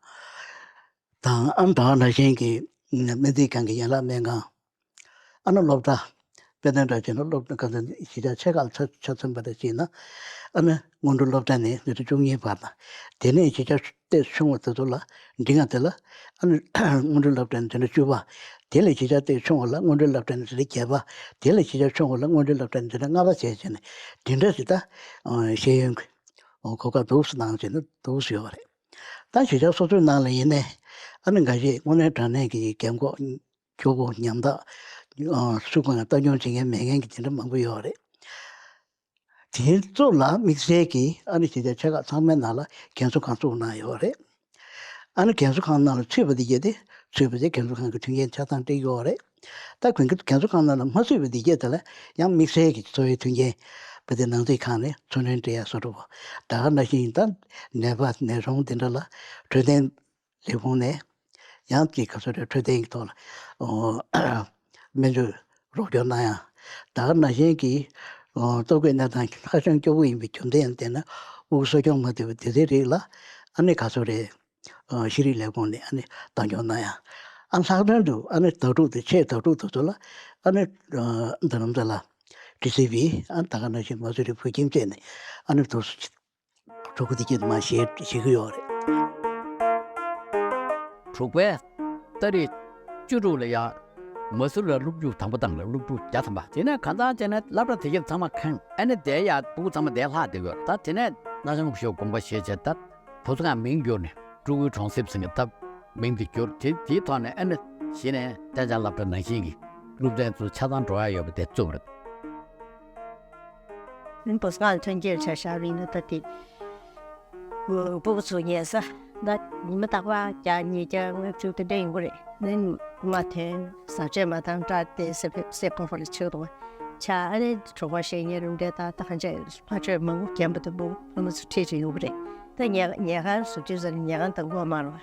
དང་ཨ་ནི་ད་ག་ནང་བཞིན་གྱི་སྨན་རྩིས་ཁང་གི་ཡན་ལག་སྨན་ཁང་། ཨ་ནི་སློབ་གྲྭ། དཔེར་ན་འདྲ་བྱས་ན་སློབ་གྲྭ་ག་ཚོད་གཞིས་ཆགས་ཆེ་ཁག་ལ་ཆ་ཆ་མཚོན་པ་འདྲ་བྱས་ན། ཨ་ནི་སྔོན་འགྲོ་སློབ་གྲྭ་ནས་འཛིན་གྲྭ་བཅུ་གཉིས་བར་དང་། དེ་ནས་གཞིས་ཆགས་ཏོག་ཙམ་ཆུང་བ་དེ་ཚོ་ལ་འབྲིང་བ་དེ་ལ་ཨ་ནི་སྔོན་འགྲོའི་སློབ་གྲྭ་ནས་འཛིན་གྲྭ་བཅུ་པ། དེ་ལས་གཞིས་ཆགས་ཏོག་ཙམ་ཆུང་བ་ལ་སྔོན་འགྲོའི་སློབ་གྲྭ་ནས་འཛིན་གྲྭ་བརྒྱད་པ། དེ་ལས་གཞིས་ཆགས་ཆུང་བ་ལ་སྔོན་འགྲོའི་སློབ་གྲྭ་ནས་འཛིན་གྲྭ་ལྔ་པ་བྱས་བྱས་ནས་འདི་འདྲ་ཞིག་ད་ཤེས་ཡོན་གྱི་གོ་སྐབས་འདུག་སེ་གནང་བྱས་ནས་འདུག་སེ་ཡོད་པ་རེད། ད་གཞིས་ཆགས་སོ་སོའི་ནང་ལ་ཡིན་ནའི་ཨ་ནི་འགའ་ཤས་དངོས་གནས་དྲང་གནས་ཀྱི་རྒན་གོག་སྐྱོ་པོ་ཉམ་ཐག་སུ་གང་ལ་ལྟ་སྐྱོང་བྱེད་མཁན་མེད་མཁན་གྱི་དེ་འདྲ་མང་པོ་ཡོད་རེད། དེ་ཚོ་ལ་དམིགས་བསལ་གྱིས་ཨ་ནི་གཞིས་ཆགས་ཆེ་ཁག་ཚང་མའི་ནང་ལ་རྒན་གསོ་ཁང་བཙུགས་གནང་ཡོད་རེད། ཨ་ནི་རྒན་གསོ་ཁང་ནང་ལ་ཚུད་པ་དེ་གྱད་དེ་ཚུད་པ་དེ་རྒན་གསོ་ཁང་གི་མཐུན་རྐྱེན་ཆ་ཚང་སྤྲད་ཡོད་རེད། ད་གོང་གི་རྒན་གསོ་ཁང་ནང་ལ་མ་ཚུད་པ་དེ་གྱད་དེ་ལ་ཡང་དམིགས་བསལ་གྱི་འཚོ་བའི་མཐུན་རྐྱེན་བ་དེ་ནང་རྩིས་ཁང་ནས་འཚོ་སྣོན་སྤྲད་ཡ་བཟོ་འདྲ་བོ། ད་ག་ནང་བཞིན་ད་ནད་པ་ནད་གཞུང་དེ་འདྲ་ལ་འཕྲོད་བསྟེན་ལས་ཁུངས་ནས་ཡང་ཅིག་ག་ཚོད་རེད། འཕྲོད་བསྟེན་གྱི་ཐོག་ལ་ཨོ་སྨན་བཅོས་རོགས་སྐྱོར་གནང་ཡ། ད་ག་ནང་བཞིན་གྱི་ཨོ་ལྟོ་གོས་གནས་སྟངས་ཧ་ཅང་སྐྱོ་པོ་ཡིན་པའི་རྒྱུ་མཚན་དེ་ནི་དབུགས་གསོ་སྐྱོང་མ་ཐུབ་པའི་དེ་ཚོའི་རིགས་ལ་ཨ་ནི་ག་ཚོད་རེད། ཨོ་ཤེས་རིག་ལས་ཁུངས་ནས་ཨ་ནི་གཏོང་སྐྱོང་གནང་ཡ། ཨ་ལྷག་དོན་དུ་ཨ་ནི་དྭ་ཕྲུག་དེ་ཆེས་དྭ་ཕྲུག་དེ་ཚོ་ལ་ཨ་ནི་ཨོ་རྡ་རམ་ས་ལ་ཊི་སི་ཝི་ཨ་ནི་ད་ག་ནང་བཞིན་མ་སུ་རི་བོད་ཁྱིམ་བཅས་ནས་ཨ་ནི་དུ་ཕྲུ་གུ་དེ་གྱད་མར་བཞེས་བཞེས་ཀྱི་ཡོད་རེད། དྲུག་པའི་ཏ་རིག་བཅུ་དྲུག་ལ་ཡང་མ་སུ་རི་ལ་སློབ་ཕྲུག་དང་པོ་དང་ལ་སློབ་ཕྲུག་བརྒྱ་ཐམ་པ། དེ་ནས་གང་ལྟར་བྱས་ནས་སློབ་གྲྭ་དེ་གྱད་ཚང་མ་ཁེངས། ཨ་ནི་དེ་ཡ་ཕྲུ་གུ་ཚང་མ་དེ་ལྷག་བསྡད་ཡོད། ད་དེ་ནས་སྣ་ཆུང་ཤོས་དགོངས་པ་བཞེས་བྱས་ད་བུ་ཚོ་གང་མིང་བསྒྱུར་ནས་སྤྲུལ་སྐུའི་གྲོང་གསེབ་ཟེར་གྱི་ད་མིང་དེ་བསྒྱུར། དེ་དེའི་ཐོག་ནས་ཨ་ནི་གཞི་ནས་གཏན་འཇགས་སློབ་གྲྭ་ནང་བཞིན་གྱི་སློབ་ཚན་ཚོ་ཆ་ཚང་འགྲོ་ཡ་ཡོད་པ་དེ་བཙུགས་པ་རེད། ཨ་ནི་བུ་སྒང་ཐོན་སྐྱེད་བྱ་བཞག་པ་ཡིན་ན་ད་དེ། སྤུ་གུ་ཚོ་ཉལ་ས་ད་ཉི་མ་རྟག་པར་བརྒྱ་ཉིས་བརྒྱ་ལྔ་བཅུ་དེ་འདྲ་ཡོང་གི་རེད། ཨ་ནི་མ་ཐོན་ཟ་ཆས་མ་འདང་སྐྲག་སྟེ་སེ་ཕེ་སེ་ཕོ་ཕོ་ལ་ཆགས་འདུག་ཆ། ཨ་ནི་གྲོད་ཁོག་བཤལ་མཁན་རུམ་འདྲ་དང་ད་ཧ་ཅང་ཕ་ཆོས་མང་པོ་རྒན་པ་དང་སྤུ་གུ་ཕོ་མོ་ཚོ་ཁྲིད་ཅིག་ཡོང་གི་རེད། ད་ཉལ་ཉལ་ཁང་བཟོ་དུས་ཙམ་ཉལ་ཁང་དང་པོ་མ་རེད་པ།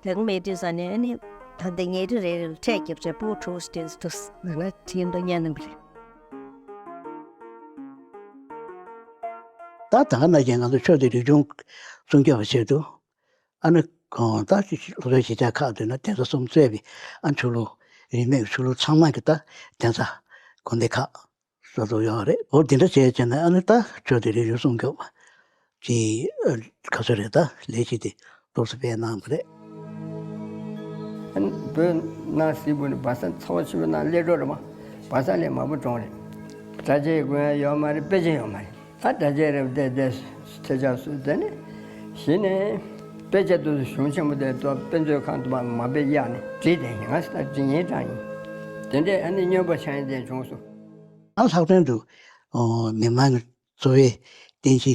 དེ་ག་མེད་དུས་ཙམ་ནས་ཨ་ནི་ད་ལྟ་ཉལ་ཁྲི་རེ་རེ་ལ་ཁྲལ་བརྒྱབ་བྱས་སྤུ་གུ་དྲུག་ཙམ་དེ་ཚོ་ནང་ལ་ཁྲིད་འདུག་ཉལ་གནང་གི་རེད། ད་ད་ག་ནང་བཞིན་ང་ཚོ་ཆོས་དང་རིག་གཞུང་སྲུང་སྐྱོབ་པའི་ཆེད་དུ་ཨ་ནི་གང་ལྟར་ལྷོ་ཕྱོགས་གཞིས་ཆགས་ཁག་དེ་ན་གདན་ས་གསུམ་གཙོས་པའི་ཨ་ཆོས་ལུགས་རིས་མེད་ཆོས་ལུགས་ཚང་མ་གི་ད་གདན་ས་དགོན་སྡེ་ཁག་སོ་སོ་ཡོད་རེད། འོ་དེ་འདྲ་བྱས་བྱས་ནས་ཨ་ནི་ད་ཆོས་དང་རིག་གཞུང་སྲུང་སྐྱོབ་ཀྱི་ག་ཚོད་རེད། ད་ལས་གཞི་དེ་ཏོག་ཙམ་སྤེལ་གནང་བ་རེད། ཨ་ནི་བོད་ནང་སིལ་བུ་ནི་བ་ས་ཚ་བ་ཆེན་པོའི་ནང་སླེབས་འགྲོ་རེད་མ། བ་ས་ལས་མང་པོ་གྲོངས་རེད། གྲྭ་ཆས་གོན་ཡ་ཡོད་མ་རེད། དཔེ་ཆ་ཡོད་མ་རེད། ད་གྲྭ་ཆས་རེད་བལྟས་བལྟས་ཐེ་ཆག་སུ་དེ་ནི་གཞི་ནས་དཔེ་ཆ་དེ་ཚོ་གཞུང་ཆེན་པོ་དེ་ཚོ་དཔེ་མཛོད་ཁང་དུ་མ་མ་དཔེ་གཡར་ནས་བྲིས་ཏེ་ཡིན་ང་ད་འབྲི་ཉན་དྲག་ཡིན། དེ་འདྲས་ཨ་ནི་སྨྱོན་པ་ཆགས་ཡིན་དེ་བྱུང་སོང་། ཨ་ལྷག་དོན་དུ་མི་མང་གི་འཚོ་བའི་རྟེན་གཞི་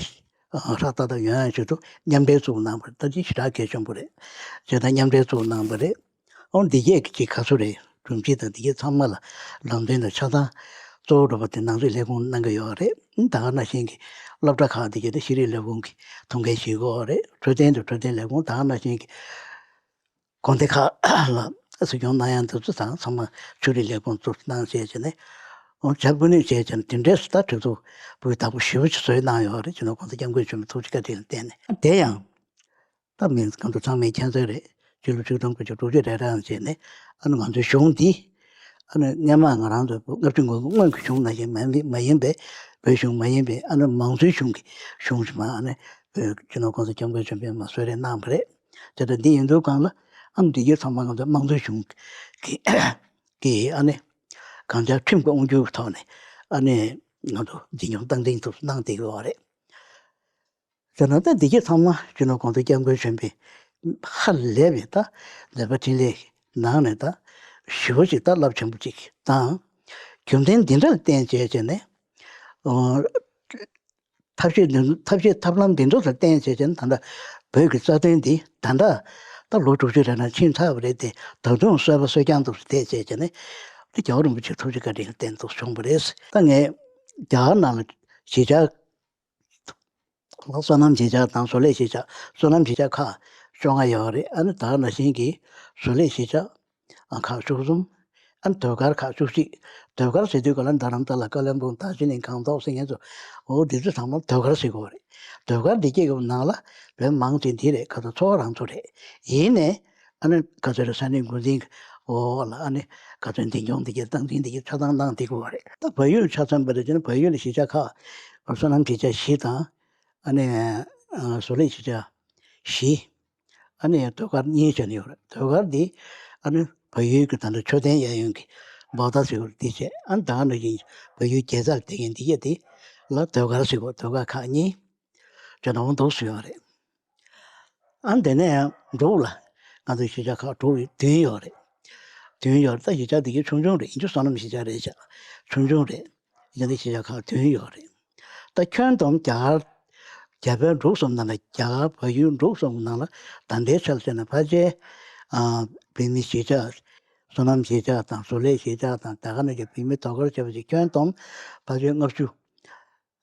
ཧྲག་ཏག་ཏག་ཡོང་ཡ་ཆེད་དུ་མཉམ་འབྲེལ་བཙུགས་གནང་བ་རེད། ད་ཅི་ཞེ་དྲག་གལ་ཆེན་པོ་རེད། བྱས་ཙང་མཉམ་འབྲེལ་བཙུགས་གནང་བ་རེད། ཨོ་འདི་གས་ཀྱི་ག་ཚོད་རེད། སྒྲོམ་གཞི་དང་འདི་གས་ཚང་མ་ལ་ལམ་སྟོན་དང་ཆ་ཚང་གཙོ་བོ་འགྲོ་བ་དེ་ནང་རྩིས་ལས་ཁུངས་གནང་གི་ཡོད་རེད། ད་ག་ནང་བཞིན་གྱི་སློབ་གྲྭ་ཁག་འདི་གས་དང་ཤེས་རིག་ལས་ཁུངས་ཀྱི་ཐོག་འགན་བཞེས་ཀྱི་ཡོད་རེད། འཕྲོད་བསྟེན་དང་འཕྲོད་བསྟེན་ལས་ཁུངས། ད་ག་ནང་བཞིན་གྱི་དགོན་སྡེ་ཁག་ལ་གཟིགས་སྐྱོང་གནང་ཡ་འདི་ཚོ་དང་ཚང་མ་ཆོས་རིག་ལས་ཁུངས་གཙོ་གནང་བྱས་བྱས་ནས་ཨོ་བྱ་དགོས་ནས་བྱས་བྱས་ནས་དེ་འདྲས་སུ་ད་གྲོས་ཚོགས་པོའི་བདག་པོ་ཞེ་པོ་ཅིག་བཟོས་གནང་ཡོད་རེད། སྤྱི་ནོར་༸གོང་ས་༸སྐྱབས་མགོན་ཆེན་པོའི་ཐུགས་རྗེ་བཀའ་དྲིན་ལ་བརྟེན་ནས། དེ་ཡང་ད་མི་ང་ཚོ་ཚང་མས་མཁྱེན་གསལ་རེད། སྤྱི་ལོ་ཆིག་སྟོང་དགུ་བརྒྱ་དྲུག་ཅུ་རེ་གྲངས་བྱས་ནས་ཨ་ནི་ང་ཚོའི་གཞུང་འདི་ཨ་ནི་སྔོན་མ་ང་རང་ཚོའི་ལྔ་བཅུ་ང་དགུ་སྔོན་གྱི་གཞུང་ནང་བཞིན་མ་ཡིན་མ་ཡིན་པའི་ བོད་གཞུང་མ་ཡིན་པའི་ཨ་ནི་མང་གཙོའི་གཞུང་གི་གཞུང་ཞིག་མ་ཨ་ནི་བོད་སྤྱི་ནོར་༸གོང་ས་༸སྐྱབས་མགོན་ཆེན་པོས་མ་གསོལ་རས་གནང་བ་རེད། དེ་ལྟར་འདི་ཡིན་དུས་གང་ལ་ཨ་ནི་འདི་གའི་ཚང་མ་ང་ཚོ་དམངས་གཙོའི་གཞུང་གི་གི་ཨ་ནི་གང་ལྕགས་ཁྲིམས་ཀྱི་དབང་སྒྱུར་གྱི་ཐོག་ནས་ཨ་ནི་ང་ཚོ་འཛིན་སྐྱོང་སྟངས་འཛིན་ཐུབ་གནང་བསྡད་ཡོད་རེད། དེ་ནང་ད་འདི་གའི་ཚང་མ་སྤྱི་ནོར་༸གོང་ས་༸སྐྱབས་མགོན་ཆེན་པོས་ཧ་ལས་པའི་ད་མཛད་པ་འཕྲིན་ལས་ནང་ནས་ད་ཞེ་པོ་ཅིག་ད་རླབས་ཆེན་པོ་ཅིག་དང་། རྒྱུ་མཚན་འདི་འདྲ་ལ་བརྟེན་བྱས་བྱས་ནས་ཨོ། ཐབས་ཤེས་འདི་ཐབས་ཤེས་ཐབས་ལམ་འདི་ཚོ་ལ་བརྟེན་བྱས་བྱས་ནས་ད་ལྟ་བོད་ཀྱི་རྩ་དོན་འདི་ད་ལྟ་ད་ལོ་དྲུག་ཅུ་རེ་ལྔ་ཕྱིན་ཚར་བ་རེད་དེ། ད་དུང་གསོལ་པ་གསོལ་རྐྱང་འདུག་སེ་བལྟས་བྱས་བྱས་ནས་ད་རྒྱལ་བ་རིན་པོ་ཆེ་ཐུགས་རྗེ་བཀའ་དྲིན་ལ་བརྟེན་འདུག་བྱུང་བ་རེད། ད་ངས་རྒྱ་གར་ནང་ལ་གཞིས་ཆགས་བསོད་ནམས་གཞིས་ཆགས་དང་བཟོ་ལས་གཞིས་ཆགས། བསོད་ནམས་གཞིས་ཆགས་ཁག་བཅོ་ལྔ་ཡོད་རེད། ཨ་ནི་ད་ག་ནང་བཞིན་གྱི་བཟོ་ལས་གཞིས་ཆགས་ཨ་ཁག་བཅུ་གསུམ། ཨ་ནི་ཟློས་གར་ཁག་བཅུ་གཅིག། ཟློས་གར་ཟེར་དུས་ག་ལ་རྡ་རམ་ས་ལ། ཀ་ལོན་སྦུག། རྡོ་རྗེ་གླིང་། སྒང་ཏོག་ཟེར་མཁན་ཚོ། འོ་འདི་ཚོ་ཚང་མ་ཟློས་གར་ཟེར་གོ་རེད། ཟློས་གར་འདི་སྐྱེས་ཀྱི་ནང་ལ་བོད་མང་ཆེ་འདི་རེད། ཁ་ཚ་ཚོ་རང་ཚོ་རེད། ཡིན་ནའི་ཨ་ནི་ག་ཚོད་རེད། ས་གནས་འགོ་འཛིན་གྱི་འོག་ལ་ཨ་ནི་ག་ཚོད་འཛིན་སྐྱོང་འདི་གའི་སྟངས་འཛིན་འདི་གའི་ཆ་ཚང་གནང་བསྡད་གོ་རེད། ད་བལ་ཡུལ་ཆ་མཚོན་པ་རེད་ཅེ་ན། བལ་ཡུལ་ལ་གཞིས་ཆགས་ཁག་བསོད་ནམས་གཞིས་ཆགས་བཞི་དང་། ཨ་ནི་བཟོ་ལས་གཞིས་ཆགས་བཞི། ཨ་ནི་ཟློས་གར་གཉིས་བྱས་ནས་ཡོད་རེད། ཟློས་གར་འདི་ཨ་ནི་བལ་ཡུལ་གྱི་ད་ལྟ་མཆོད་རྟེན་གཡས་གཡོན་གྱི་འབོག་ད་ཟེར་བ་འདི་བྱས། ཨ་ནི་ད་ག་ནང་བཞིན་བལ་ཡུལ་རྒྱལ་ས་ལ་བསྡད་མཁན་འདི་གྱད་འདི་ལ་ཟློས་གར་ཟེར་གོ། ཟློས་གར་ཁག་གཉིས་བྱས་ནས་འོང་འདུག་སེ་ཡོད་རེད། ཨ་ནི་དེ་ནས་འབྲུག་ལ་ང་ཚོའི་གཞིས་ཆགས་ཁག་དྲུག་ཡོད། བདུན་ཡོད་རེད། བདུན་ཡོད་རེད། ད་གཞིས་ཆགས་འདི་གའི་ཆུང་ཆུང་རེད། ཡིན་རྒྱུ་བསོད་ནམས་གཞིས་ཆགས་རེད་ཤག་ཆུང་ཆུང་རེད། ཡིན་ནའི་གཞིས་ཆགས་ཁག་བདུན་ཡོད་རེད། ད་ཁྱོན་བསྡོམས་རྒྱ་གར་རྒྱ་བལ་འབྲུག་གསུམ་ནང་ལ། རྒྱ་གར་བལ་ཡུལ་འབྲུག་གསུམ་ནང་ལ་ད་ལྟའི་ཆར་བྱས་ན་ཕལ་ཆེར་ཨ་བོད་མི་གཞིས་ཆགས། བསོད་ནམས་གཞིས་ཆགས་དང་། བཟོ་ལས་གཞིས་ཆགས་དང་། ད་ག་ནང་བཞིན་བོད་མི་ཟློས་གར་བྱེད་པ་ཞིག་ཁྱོན་བསྡོམས་ཕལ་ཆེར་ལྔ་བཅུ།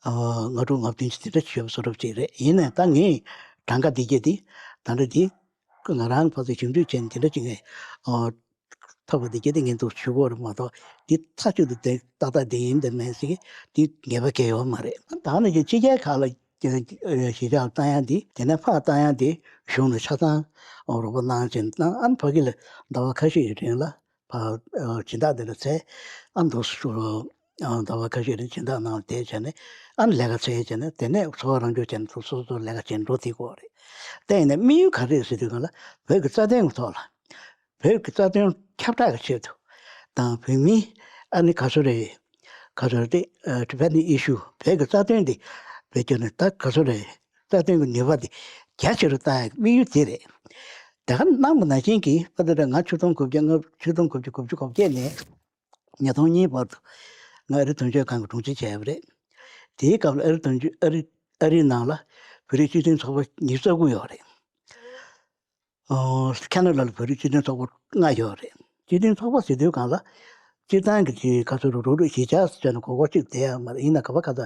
ཨ་ལྔ་དྲུག་ལྔ་བདུན་ཅིག་དེ་འདྲ་ཅིག་ཡོད་པའི་བཟོ་འདྲ་ཅིག་རེད། ཡིན་ནའི་ད་ངས་གྲངས་ཀ་འདི་གྱད་འདི་ད་ལྟ་འདི་ང་རང་ཕར་ཚུར་ཞིབ་འཇུག་བྱས་ནས་དེ་འདྲ་ཅིག་ངས་ཨ་ཐོབ་པ་འདི་གྱད་འདི་ངས་འདུག་ཞུ་གི་ཡོད་རེད་མ་གཏོགས། འདི་མཐའ་གཅིག་ཏུ་དེ་ཏག་ཏག་འདི་ཡིན་འདི་མིན་ཟེར་གྱི་འདི་ངེས་པ་གང་ཡང་ཡོད་མ་རེད། ད་ནི་ཅིག་ཕྱི་རྒྱལ་ཁག་ལ་གཞིས་ཆགས་བཏང་ཡ་འདི། དེ་ནས་ཕར་བཏང་ཡ་འདི་གཞུང་ནས་ཆ་ཚང་རོགས་པ་གནང་བྱས་ནས། ཨ་ནི་ཕ་གི་ལ་ཟླ་བ་ཁ་ཤས་ཀྱི་རིང་ལ་ཕར་ཨ་སྦྱིན་བདག་དེ་ལ་ཚད་ཨ་འདུག་སེ་ཨ་ཟླ་བ་ཁ་ཤས་རིང་སྦྱིན་བདག་ནང་ལ་བསྡད་བྱས་ནས། ཨ་ནི་ལས་ཀ་འཚོལ་བྱས་ནས། དེ་ནས་འཚོ་བ་རང་སྐྱོང་བྱས་ནས་སོ་སོ་སོ་ལས་ཀ་བྱས་འགྲོ་བསྡད་ཀྱི་ཡོད་རེད། དེ་ཡིན་ན་དམིགས་ཡུལ་ག་རེ་རེད་ཟེར་དུས་སྒང་ལ་བོད་ཀྱི་རྩ་དོན་གྱི་ཐོག་ལ། བོད་ཀྱི་རྩ་དོན་ཁྱབ་བསྒྲགས་ཀྱི་ཆེད་དུ་དང་། བོད་མིའི་ཨ་ནི་ག་ཚོད་རེད། ག་ཚོད་རེད། ཨ་Tibetan issue། བོད་ཀྱི་རྩ་དོན་འདི་བེད་སྤྱོད་ནས་ད་ག་ཚོད་རེད། རྩ་དོན་གྱི་ནུས་པ་འདི་རྒྱ་ཆེ་རུ་བཏང་ཡག་དམིགས་ཡུལ་དེ་རེད། དེ་ག་གནང་བ་ནང་བཞིན་གྱི་ཕ་དེ་འདྲ། ང་ཆིག་སྟོང་དགུ་བརྒྱ་ལྔ། ཆིག་སྟོང་དགུ་བརྒྱ་དགུ་བཅུ་གོ་བརྒྱད་ནས་ཉིས་སྟོང་གཉིས་བར་དུ་ང་ཨ་རི་དོན་གཅོད་ཁང་གི་དྲུང་ཆེ་བྱས་པ་རེད། དེའི་སྐབས་ལ་ཨ་རི་དོན་གཅོད། ཨ་རི་ཨ་རིའི་ནང་ལ་བོད་རིགས་སྤྱི་མཐུན་ཚོགས་པ་ཉི་ཤུ་རྩ་དགུ་ཡོད་རེད། ཨོ། ཁེ་ན་ཌ་ལ་བོད་རིགས་སྤྱི་མཐུན་ཚོགས་པ་ལྔ་ཡོད་རེད། སྤྱི་མཐུན་ཚོགས་པ་ཟེར་དུས་སྒང་ལ་སྤྱིར་བཏང་གི་ཅིག་ག་ཚོད་རུ་རུ་རུ་གཞིས་ཆགས་ཟེར་ནས་གོ་གོ་གཅིག་བསྡད་ཡག་མ་རེད། ཡིན་ན་ག་པ་ག་ས་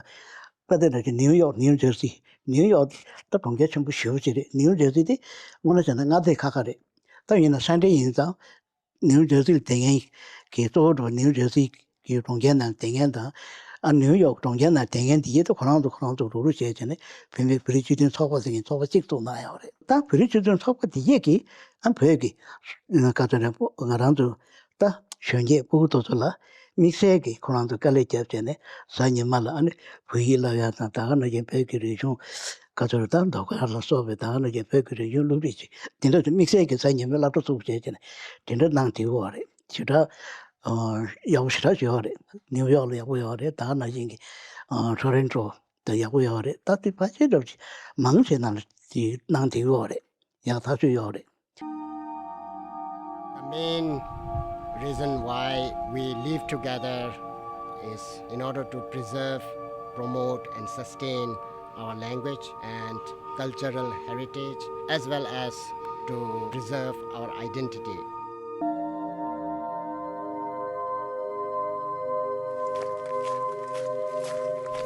པ་དེ་འདྲ་ཅིག་ནིའུ་ཡོག་ནིའུ་ཇར་སི། ནིའུ་ཡོག་ད་གྲོང་ཁྱེར་ཆེན་པོ་ཞེ་པོ་ཅིག་རེད། ནིའུ་ཇར་སི་དེ་དངོས་གནས་བྱས་ན་མངའ་སྡེ་ཁག་ཁག་རེད། ད་ཡིན་ན་ས་འབྲེལ་ཡིན་ཙང་། ནིའུ་ཇར་སི་ལ་བསྡད་མཁན་གྱི་གཙོ་བོ་འགྲོ་བ་ནིའུ་ཇར་སི་གི་གྲོང་ཁྱེར་ནང་བསྡད་མཁན་དང་། ཨ་ནིའུ་ཡོག་གྲོང་ཁྱེར་ནང་བསྡད་མཁན་དེ་གྱད་དེ་ཁོ་རང་ཚོ་ཁོ་རང་ཚོ་རུག་རུག་བྱས་བྱས་ནས་བོད་མི་བོད་རིགས་སྤྱི་མཐུན་ཚོགས་པ་ཟེར་མཁན་ཚོགས་པ་གཅིག་བཙུགས་གནང་ཡོད་རེད། ད་བོད་རིགས་སྤྱི་མཐུན་ཚོགས་པ་དེ་གྱད་ཀྱིས་ཨ་བོད་ཀྱི་ག་ཚོད་རེད། ང་རང་ཚོ་ད་གཞོན་སྐྱེས་སྤུ་གུ་དེ་ཚོ་ལ་དམིགས་བསལ་གྱིས་ཁོ་རང་ཚོ་དཀའ་ལས་བརྒྱབ་བྱས་ནས་གཟའ་ཉི་མ་ལ་ཨ་ནི་བོད་ཡིག་བསླབ་ཡག་དང་། ད་ག་ནང་བཞིན་བོད་ཀྱི་རིག་གཞུང་ག་ཚོད་རེད། ད་ཟློས་གར་ལ་སོགས་པའི་ད་ག་ནང་བཞིན་བོད་ཀྱི་རིག་གཞུང་སློབ་ཁྲིད་ཅིག་དེ་འདྲ་ཚོ་དམིགས་བསལ་གྱིས་གཟའ་ཉི་མའི་སློབ་གྲྭ་བཙུགས་བྱས་བྱས་ནས་དེ་འདྲ་གནང་བསྡད་ཡོད་རེད། ཞེ་དྲག་ཨ་ཡག་པོ་ཞེ་དྲག་ཅིག་ཡོད་རེད། ནིའུ་ཡོག་ལ་ཡག་པོ་ཡོད་རེད། ད་ག་ནང་བཞིན་གྱི་ཨ་ཊོ་རོན་ཊོ་དང་ཡག་པོ་ཡོད་རེད། ད་དེ་ཕལ་ཆེར་འདྲ་པོ་ཅིག་མང་ཆེ་ནང་ལ་དེ་གནང་བསྡད་ཡོད་རེད། ཡག་ཐག་ཆོད་ཡོད་རེད། The main reason why we live together is in order to preserve, promote, and sustain our language and cultural heritage, as well as to preserve our identity.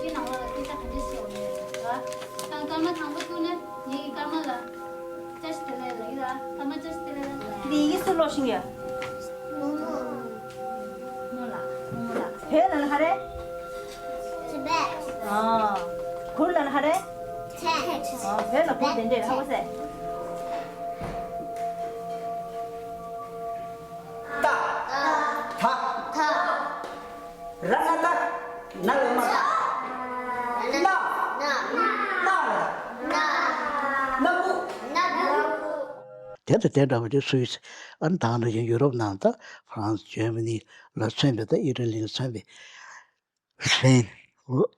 དེའི་ནང་ལ་སྐད་ཆ་ག་འདྲ་བཤད་འོང་ཡོད་ལ། ད་སྐར་མ་དང་པོ་ཐུག་ན་ངེད་ཀྱི་སྐར་མ་ལ་བཀྲ་ཤིས་བདེ་ལེགས་ལབ་ཀྱི་ར། སྐར་མ་བཀྲ་ཤིས་བདེ་ལེགས་ལབ། འདི་ཡི་གེ་སུ་ཀློག་ཤེས་ཀྱི་ཡོད། རྨོ་མོ། རྨོ་ལགས། རྨོ་མོ་ལགས། བོད་ལབ་ན་ག་རེ། Tibet། ཨ། གུར་ལབ་ན་ག་རེ། Tent། ཨ། བོད་ལ་གུར་དེ་འདྲས་ཧ་གོ་སོང་། ཏ། ཐ། ཐ། ར་ན་ཏ། ན་ལ་མ། དེ་དང་དེ་འདྲ་བ་དེ་སུད་སི། ཨ་ནི་ད་ག་ནང་བཞིན་ཡུ་རོབ་ནང་ད་ཧྥ་རན་སི། ཇར་མ་ནི་ལ་མཚོན་པའི། ད་ཨི་ཊ་ལི་ལ་མཚོན་པའི། སི་པེན།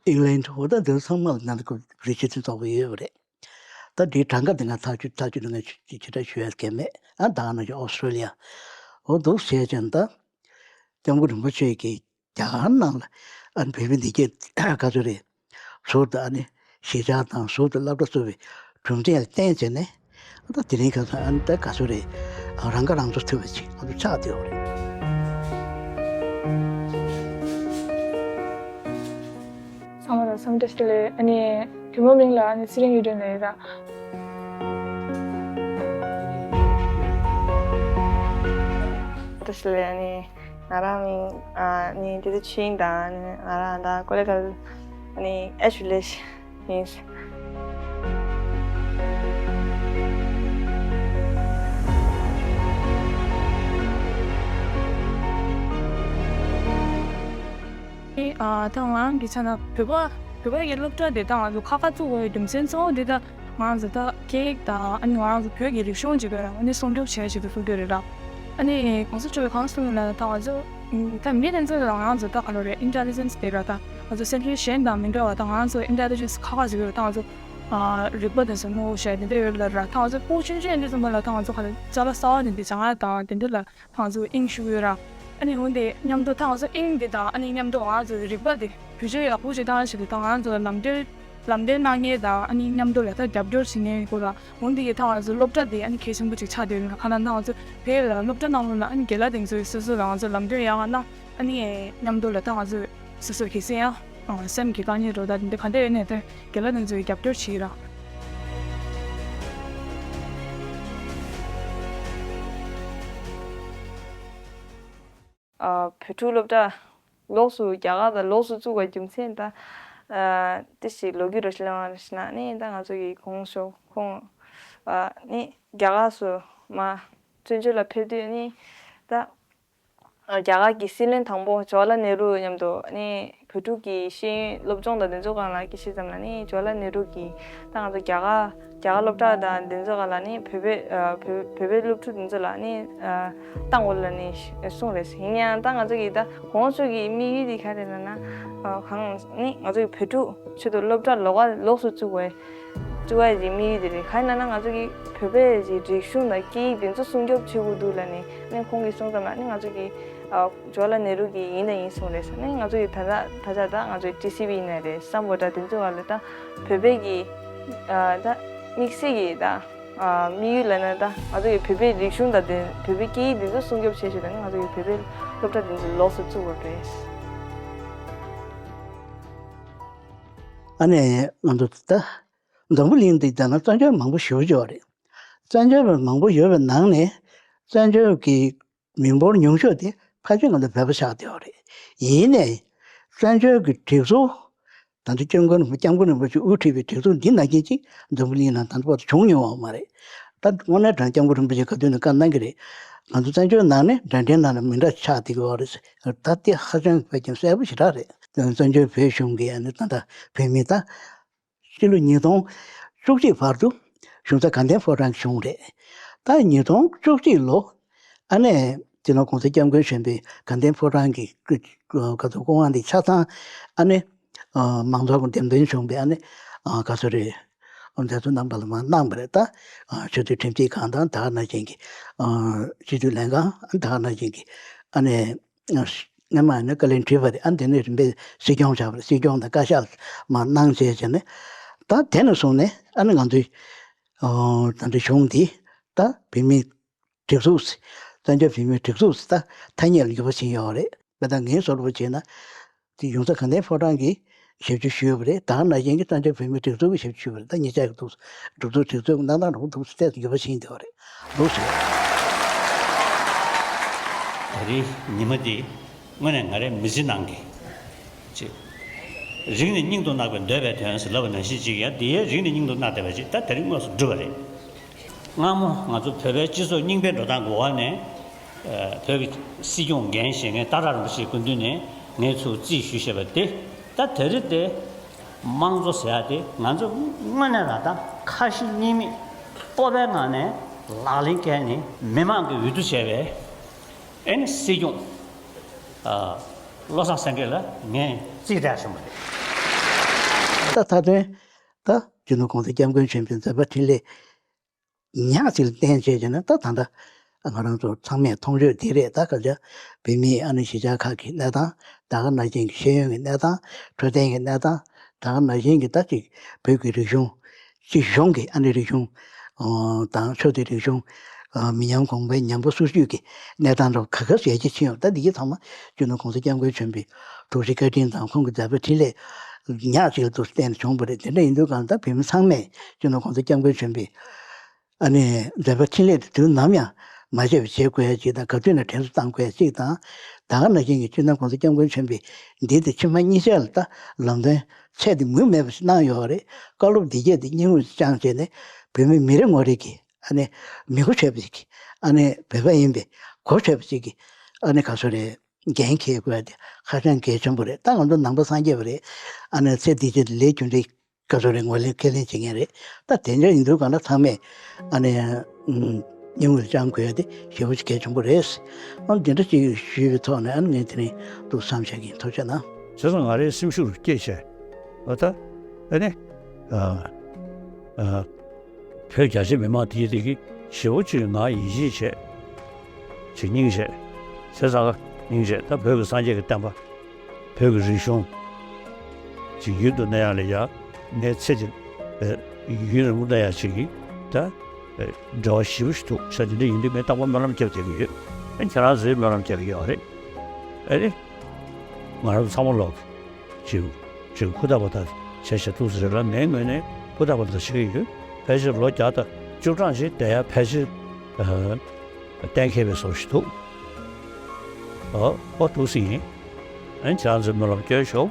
ཨིང་ལན། འོ་ད་འདི་ཚང་མ་ལ་ནང་ལ་རི་ཆེ་ཏི་ཚོགས་པ་ཡོད་པ་རེད། ད་འདིའི་གྲངས་ཀ་འདི་ང་ཐག་གཅོད་ཐག་གཅོད་འདི་ང་ཅི་ཅི་ལྟར་ཞུ་ཡ་གལ་མེད། ཨ་ད་ག་ནང་བཞིན་ཨོ་སི་ཊྲེ་ལི་ཡ། འོ་འདུག་བྱས་ཙང་ད་སྐྱབས་མགོན་རིན་པོ་ཆེ་གིས་རྒྱ་གར་ནང་ལ་ཨ་ནི་བོད་མི་འདི་གས་ག་ཚོད་རེད། ཟུར་དུ་ཨ་ནི་གཞིས་ཆགས་དང་ཟུར་དུ་སློབ་གྲྭ་བཙུགས་པའི་གྲུབ་འབྲས་ལ་བརྟེན་བྱས་ནས། ཨ་ད་དེ་རིང་ཁ་སང་ཨ་ནི་ད་ག་ཚོད་རེད། རང་ཁ་རང་གསོ་ཐུབ་པ་ཅིག་ང་ཚོ་ཆགས་བསྡད་ཡོད་རེད། ཚང་མ་ལ་འཚམས་འདྲི་ཞུ་ལེ། ཨ་ནི་བུ་མོ་མིང་ལ་ཨ་ནི་ཚེ་རིང་གཡུ་སྒྲོན་ལབ་ཡོད་ར། འཚམས་འདྲི་ཞུ་ལེ། ཨ་ནི་ང་རང་མིང་ཨ་ནི་ཏི་ཏི་ཆོས་དབྱིངས་དང་། ཨ་ནི་ང་རང་ད་ཀོ་ལེ་གལ་ཨ་ནི་ཨེ་ཤུ་ལེ་ཡིན། ཨ་ད་ང་རང་གི་ཆ་ན་བོད་པ་བོད་པ་གི་སློབ་གྲྭ་དེ་ད་ང་ཚོ་ཁག་ཁག་བཙུགས་པའི་རྒྱུ་མཚན་གཙོ་བོ་དེ་ད་ང་ཚོ་ད་སྐད་ཡིག་དང་ཨ་ནི་ང་རང་ཚོ་བོད་ཀྱི་རིག་གཞུང་བཅས་པའི་ཨ་ནི་སྲུང་སྐྱོབ་བྱེད་ཡ་ཆེད་དུ་གསུང་རྒྱུ་རེད་ལ། ཨ་ནི་གོང་ས་མཆོག་གིས་གང་གསུངས་ཡོད་ལབ་ན། ད་ང་ཚོ་ད་མི་དེ་ཚོ་ལ་ང་ཚོ་ད་ག་ལོ་རེད། ཨིན་ཊེ་ལི་ཇེན་སི་དེ་ར། ད་ང་ཚོ་སེམས་ཅན་གཞན་དང་མི་འདྲ་བ། ད་ང་ཚོ་ཨིན་ཊེ་ལི་ཇེན་སི་ཁག་ཁག་ཅིག་ཡོད་རེད། ད་ང་ཚོ་ཨ་རིག་པ་དེ་ཚོ་རྣོ་བོ་བྱས་དེ་འདྲ་ཡོད་ལ་ར། ད་ང་ཚོ་ཕྲུ་གུ་ཆུང་ཆུང་དེ་ཚོ་མ་ལ་ད་ང་ཚོ་ག་ལ་ཅ་ལག་གསར་པ་དེ་འདྲ་སྦྱང་ཡ་དང་དེ་འདྲ་ལ་ང་ཚོ་དབྱིངས་ཞུགས་ཡོད་ར། ཨ་ནི་འོན་ཏེ་མཉམ་དུ་ད་ང་ཚོ་དབྱིངས་འདི་དང་ཨ་ནི་མཉམ་དུ་ང་ཚོ་རིག་པ་འདི་བེད་སྤྱོད་ཡག་པོ་ཞིག་བཏང་ཞིག་ཏུ། ད་ང་ཚོ་ལམ་སྟོན་ལམ་སྟོན་གནང་མཁན་དང་ཨ་ནི་མཉམ་དུ་ལ་ད་རྒྱབ་སྐྱོར་བྱེད་མཁན་སྐོར་ལ། འོན་ཏེ་ད་ང་ཚོ་སློབ་གྲྭ་འདི་ཨ་ནི་གལ་ཆེན་པོ་ཅིག་ཆགས་བསྡད་ཡོད་ན། ག་ལ་ད་ང་ཚོ་བོད་ལ་སློབ་གྲྭ་ནང་ལོགས་ལ་ཨ་ནི་རྒན་ལགས་དེ་ཚོ་སོ་སོ་ལ་ང་ཚོ་ལམ་སྟོན་ཡག་གནང་། ཨ་ནི་མཉམ་དུ་ལ་ད་ང་ཚོ་སོ་སོ་གལ་སྲིད་ཡང་སེམས་ཀྱི་དཀའ་ངལ་འགྲོ་ད་འདི་ག་འདྲ་ཡོད་ནའི་ད་རྒན་ལགས་དེ་ཚོས་རྒྱབ་སྐྱོར་བྱེད་ར། ཨ་བོད་ཕྲུག་སློབ་གྲྭ་ལོགས་སུ་རྒྱ་གར་དང་ལོགས་སུ་བཙུགས་པའི་རྒྱུ་མཚན་ད་ཨ་ཏི་ཞིག་ལོ་རྒྱུས་ར་ཞིག་ལབ་པ་ཞིག་ན་ནི། ད་ང་ཚོ་གི་གོང་ཞོག་ཁོང་ཨ་ནི་རྒྱ་གར་སུ་མ་བཙན་བྱོལ་ལ་ཕེབས་དུས་ནི། ད་རྒྱ་གར་གྱི་སྲིད་བློན་དང་པོ་ཇོ་ཧར་ལལ་ནེ་རུ་མཉམ་དུ་ནི་བོད་ཕྲུག་གི་ཤེས་ཡོན་སློབ་སྦྱོང་དང་འདི་ཚོ་སྒང་ལ་སྐད་ཆ་བཤད་ཙམ་ལ་ནི། ཇོ་ཧར་ལལ་ནེ་རུ་གིས་ད་ང་ཚོ་རྒྱ་གར་རྒྱ་གར་སློབ་གྲྭ་དང་འདི་ཚོ་སྒང་ལ་ནི་བོད་པའི་ཨ་བོད་བོད་པའི་སློབ་ཕྲུག་འདི་ཚོ་ལ་ནི་ཨ་བཏང་དགོས་ལབ་ནི་གསུངས་རེད། ཡིན་ཡང་ད་ང་ཚོ་གི་ད་གོང་ས་མཆོག་གི་དམིགས་ཡུལ་དེ་ག་རེ་ལབ་ན། ཨ་གང་ནི་ང་ཚོ་གི་བོད་ཕྲུག་ཆེད་དུ་སློབ་གྲྭ་ལོགས་ཀ་ལོགས་སུ་བཙུགས་པའི་བཙུགས་པའི་དམིགས་ཡུལ་དེ་རེད། གང་ཡིན་ལབ་ན་ང་ཚོ་གི་བོད་པའི་རིག་གཞུང་དང་སྐད་ཡིག་འདི་ཚོ་སྲུང་སྐྱོབ་བྱེད་དགོས་འདུག་ལབ་ནི་ནི་ཁོང་གིས་གསུངས་ཙམ་ལ་ནི་ང་ཚོ་གི་ཨ་ཇོ་ཧར་ལལ་ནེ་རུ་གིས་ཡིན་དང་ཡིན་གསུངས་རེད་ཟེར། ནི་ང་ཚོ་གི་ད་ལྟ་ད་ཆ་ད་ང་ཚོ་གི་ཊི་སི་ཝི་ཡིན་ན་རེད། སམ་བྷོ་ཊ་འདི་ཚོ་སྒང་ལ་ད་བོད་པའི་གི་ཨ་ད་དམིགས་བསལ་གི་ད་ཨ་དམིགས་ཡུལ་ལབ་ན། ད་ང་ཚོ་གི་བོད་པའི་རིག་གཞུང་དང་དེ་བོད་པའི་སྐད་ཡིག་འདི་ཚོ་སྲུང་སྐྱོབ་བྱེད་ཆེད་དུ་ནི་ང་ཚོ་གི་བོད་པའི་སློབ་གྲྭ་འདི་ཚོ་ལོགས་སུ་བཙུགས་པ་རེད། ཨ་ནི་ང་ཚོ་ད་འཛམ་བུ་གླིང་འདི་ད་ན་བཙན་བྱོལ་མང་པོ་ཞེ་པོ་ཅིག་ཡོད་རེད། བཙན་བྱོལ་བ་མང་པོ་ཡོད་པའི་ནང་ནས་བཙན་བྱོལ་གྱི་མི་འབོར་ཉུང་ཤོས་དེ་ཕལ་ཆེར་ང་ཚོ་བོད་པ་ཆགས་བསྡད་ཡོད་རེད། ཡིན་ནའི་བཙན་བྱོལ་གྱི་སྒྲིག་འཛུགས། ད་ལྟ་སྐྱབས་མགོན་རིན་པོ་སྐྱབས་མགོན་རིན་པོ་ཆེས་དབུ་ཁྲིད་པའི་སྒྲིག་འཛུགས་འདི་ནང་བཞིན་ཅིག་འཛམ་བུ་གླིང་ནང་ད་ལྟ་བར་དུ་བྱུང་མྱོང་བ་མ་རེད། ད་དངོས་གནས་དྲང་སྐྱབས་མགོན་རིན་པོ་ཆེས་ག་དུས་ནས་བཀའ་གནང་གི་རེད། ང་ཚོ་བཙན་བྱོལ་ནང་ནས་འདྲ་འདྲའི་ནང་ནས་མི་འདྲ་ཆགས་བསྡད་ཀྱི་ཡོད་རེད། ད་དེ་ཧ་ཅང་ཕལ་ཆེར་གསལ་པོ་ཞེ་དྲག་རེད། བཙན་བྱོལ་བོད་གཞུང་གིས་ཨ་ནི་ད་ལྟ་བོད་མི་ད་ཕྱི་ལོ་ཉིས་སྟོང་བཅུ་གཅིག་བར་དུ་གཞུང་ཚབ་དགའ་ལྡན་ཕོ་བྲང་གི་གཞུང་རེད། ད་ཉིས་སྟོང་བཅུ་གཅིག་ལོ་ཨ་ནི་སྤྱི་ནོར་༸གོང་ས་༸སྐྱབས་མགོན་གཞོན་པའི་དགའ་ལྡན་ཕོ་བྲང་གི་ག་ཚོད་སྐུ་དབང་དེ་ཆ་ཚང་ཨ་ནི་མང་ཚོགས་ཀྱི་འདེམས་ཐོན་བྱུང་བའི་ཨ་ནི་ག་ཚོད་རེད། འོ་དེ་ཚོ་རྣམ་པ་ལ་མར་གནང་བ་རེད། ད་ཆོས་དད་ཁྲིམས་ཆད་ཁང་དང་ད་ག་ནང་བཞིན་གྱི་སྤྱི་འཐུས་ལྷན་ཁང་ད་ག་ནང་བཞིན་གྱི་ཨ་ནི། སྔོན་མ་ནི་བཀའ་བློན་ཁྲི་པ་རེད། ཨ་འདི་ནས་རིམ་པས་སྲིད་སྐྱོང་བྱ་བ་རེད། སྲིད་སྐྱོང་དང་བཀའ་ཤག་མར་གནང་བྱས་བྱས་ནས། ད་དེ་ནས་བཟུང་ནས་ཨ་ནི་ང་ཚོའི་ད་ལྟ་གཞུང་འདི་ད་བོད་མིའི་སྒྲིག་འཛུགས། བཙན་བྱོལ་བོད་མིའི་སྒྲིག་འཛུགས་ད་ཐ་སྙད་ལ་འགྱུར་བ་ཕྱིན་ཡོད་རེད། དཔེར་ན་ངའི་བཟོ་འདྲ་བྱས་ན། དེ་གཞུང་ཚབ་དགའ་ལྡན་ཕོ་བྲང་གིས་ཞབས་ཞུ་ཞུས་པ་རེད། ད་ག་ནང་བཞིན་གྱི་བཙན་བྱོལ་བོད་མིའི་སྒྲིག་འཛུགས་ཀྱིས་ཞབས་ཞུ་ཞུས་པ་རེད། ད་གཉིས་ཆ་གི་འདུག་སྒྲིག་འཛུགས་སྒྲིག་འཛུགས་གནང་སྟངས་རང་འདུག་སེ་ཏོག་ཙམ་འགྱུར་བ་ཕྱིན་བསྡད་པ་རེད། འདུག་སེ། ད་རེས་ཉི་མ་འདི་དངོས་གནས་ང་རའི་མི་ཚེ་ནང་གི་ཅིག་རིང་ནས་སྙིང་དུ་བརྣག་པའི་འདོད་པའི་དོན་ཟེར་ལབ་པ་ནང་བཞིན་ཅིག་ཡ། འདི་ཡའི་རིང་ནས་སྙིང་དུ་བརྣག་བསྡད་པ་ཅིག་ད་དེ་རིང་དངོས་སུ་འགྲུབ་པ་རེད། སྔ་མོ་ང་ཚོ་བོད་པའི་སྤྱི་ཚོགས་རྙིང་པའི་འགྲོ་སྟངས་གོ་བ་ནས། ཨ་བོད་ཀྱི་སྲིད་སྐྱོང་འགན་བཞེས་མཁན་སྟག་བྲག་རིན་པོ་ཆེའི་སྐུ་མདུན་ནས་ངས་ཚུར་རྩིས་ཞུས་བཞག་པ་དེ། ད་དེ་རིང་དེ་དམངས་གཙོ་ཟེར་ཡ་དེ་ང་ཚོ་དངོས་གནས་ལ་ད་ཁ་ཞེ་གཉིས་མེད་སྤོབས་པའི་ངང་ནས་ ལག་ལེན་བཀལ་ནས་མི་མང་གི་འོས་བསྡུ་བྱས་པའི་ཨེ་ནི་སྲིད་སྐྱོང་ཨ་བློ་བཟང་སེང་གེ་ལ་ངས་རྩིས་སྤྲད་སོང་བ་རེད། ད་མཐའ་དོན་ད་སྤྱི་ནོར་གོང་ས་སྐྱབས་མགོན་ཆེན་པོའི་མཛད་པ་འཕྲིན་ལས་ཉག་ཅིག་ལ་བརྟེན་བྱས་བྱས་ན། ད་ད་ལྟ་ང་རང་ཚོ་ཚང་མས་མཐོང་ཆོས་འདི་རེད། ད་ག་ཅག་བོད་མིའི་ཨ་ནི་གཞིས་ཆགས་ཁག་གི་གནས་སྟངས། ད་ག་ནང་བཞིན་གྱི་ཤེས་ཡོན་གྱི་གནས་སྟངས། འཕྲོད་བསྟེན་གྱི་གནས་སྟངས། ད་ག་ནང་བཞིན་གྱི་ད་ཅིག་བོད་ཀྱི་རིག་གཞུང་། སྤྱི་གཞུང་གི་ཨ་ནི་རིག་གཞུང་། ཨོ། དང་ཆོས་དང་རིག་གཞུང་། ཨ། མི་ཉམས་གོང་འཕེལ་ཉམས་པ་སོར་ཆུད་ཀྱི་གནས་སྟངས་འདྲ་བོ་ག་ག་ཟེ་ཡ་གྱི་ཕྱིན་ཡོད། ད་འདི་གྱི་ཚང་མ་སྤྱི་ནོར་གོང་ས་སྐྱབས་མགོན་ཆེན་པོའི་དྲུག་རེ་བཀའ་དྲིན་དང་ཁོང་གི་མཛད་པ་འཕྲིན་ལས་ཉག་ཅིག་ལ་ཐུག་བརྟེན་ནས་བྱུང་བ་རེད། དེ་འདྲ་ཡིན་དུས་གང་ལྟར་བོད་མི་ཚང་མས་སྤྱི་ནོར་གོང་ས་སྐྱབས་མགོན་ཆེན་པོའི་ཨ་ནི་མཛད་པ་འཕྲིན་ལས་དེ་དུས་ནམ་ཡང་མ་བརྗེད་པ་བྱེད་དགོས་ཡ་གཅིག་དང་། ག་དུས་ན་དྲན་གསོ་བཏང་དགོས་ཡ་གཅིག་དང་། ད་ག་ནང་བཞིན་གྱི་སྤྱི་ནོར་གོང་ས་སྐྱབས་མགོན་ཆེན་པོས་འདི་དང་ཕྱི་མ་གཉིས་ཆ་ལ་ད་ལམ་སྟོན་ཚད་དེ་མུ་མེད་པ་ཞིག་གནང་ཡོད་རེད། བཀའ་སློབ་འདི་སྐད་དེ་སྙིང་དབུས་སུ་བཅངས་བྱས་ནས་བོད་མི་མི་རེ་ངོ་རེ་གིས་ཨ་ནི་མི་གོ་ཆོད་པ་ཞིག་གིས། ཨ་ནི་བོད་པ་ཡིན་པའི་གོ་ཆོད་པ་ཞིག་གིས་ཨ་ནི་ག་ཚོད་རེད། འགན་འཁྱེར་དགོས་ཡ་དེ་ཧ་ཅང་གལ་ཆེན་པོ་རེད། ད་ང་ཚོ་ནང་པ་སངས་རྒྱས་པ་རེད། ཨ་ནི་ཚེ་འདི་ཕྱི་ལ་ལས་རྒྱུ་འབྲས་ག་ཚོད་རེད་ངོས་ལེན་ཁས་ལེན་བྱེད་མཁན་རེད། ད་དེ་འདྲ་ཡིན་དུས་གང་ལ་ཚང་མས་ཨ་ནི་སྙིང་དབུས་བཅངས་དགོས་ཡ་དེ་ཞེ་པོ་ཅིག་གལ་ཆེན་པོ་རེད། ཨ། འདི་འདྲ་ཅིག་ཞུས་པའི་ཐོག་ནས་ཨ་ནི་ངས་དེ་རིང་འདུག་བསམ་བྱས་ཀྱི་ཡིན། ཐུགས་རྗེ་གནང་། བྱས་ཙང་ང་རའི་སེམས་ཤུགས་སྐྱེས་བྱས། ཨ། ད་ཨ་ནི་ཨ་ཨ་བོད་རྒྱ་ཆེ་མི་མང་དེ་དེ་གི་ཞེ་པོ་ཅིག་ང་ཡིད་ཆེས་བྱས། ཅིག་སྙིང་རྗེ། བྱས་ཙང་སྙིང་རྗེ། ད་བོད་ཀྱི་སངས་རྒྱས་ཀྱི་བསྟན་པ། བོད་ཀྱི་རིག་གཞུང་། ཅིག་ཡུན་དུ་གནས་ཡག་ལ་ཡ། ངའི་ཚེ་འདི་ཡུན་རིང་པོ་གནས་ཡག་ཅིག་གི་ད་འབྲེལ་བ་ཞེ་པོ་ཞིག་འདུག་ཤག་དེ་འདྲ་ཡིན་དུས་ངས་རྟག་པར་སྨོན་ལམ་རྒྱབ་བསྡད་ཀྱི་ཡོད། ཨ། ཁྱེད་རང་ཚོས་སྨོན་ལམ་རྒྱག་གི་ཡོད་རེད། ཨ་ནི་ང་རང་ཚང་མ་ལོག་ཅིག་ཅིག་ཧུར་ཐག་པ་ཐག་བྱས་བྱས་ཐུགས་སུ་རེད་ལ། ངའི་ངོས་ནས་ཧུར་ཐག་པ་ཐག་བྱེད་ཀྱི་ཡོད། ཕལ་ཆེར་ལོ་བརྒྱ་དང་བཅུ་གྲངས་ཤིག་བསྡད་ཡ་ཕལ་ཆེར་ཨ་གཏན་འཁེལ་བའི་བཟོ་ཞིག་འདུག་ཨོ་ཨོ་འདུག་སེ་ཡིན། ཨ་ནི་ཁྱེད་རང་ཚོས་སྨོན་ལམ་སྐྱོན་ཤོག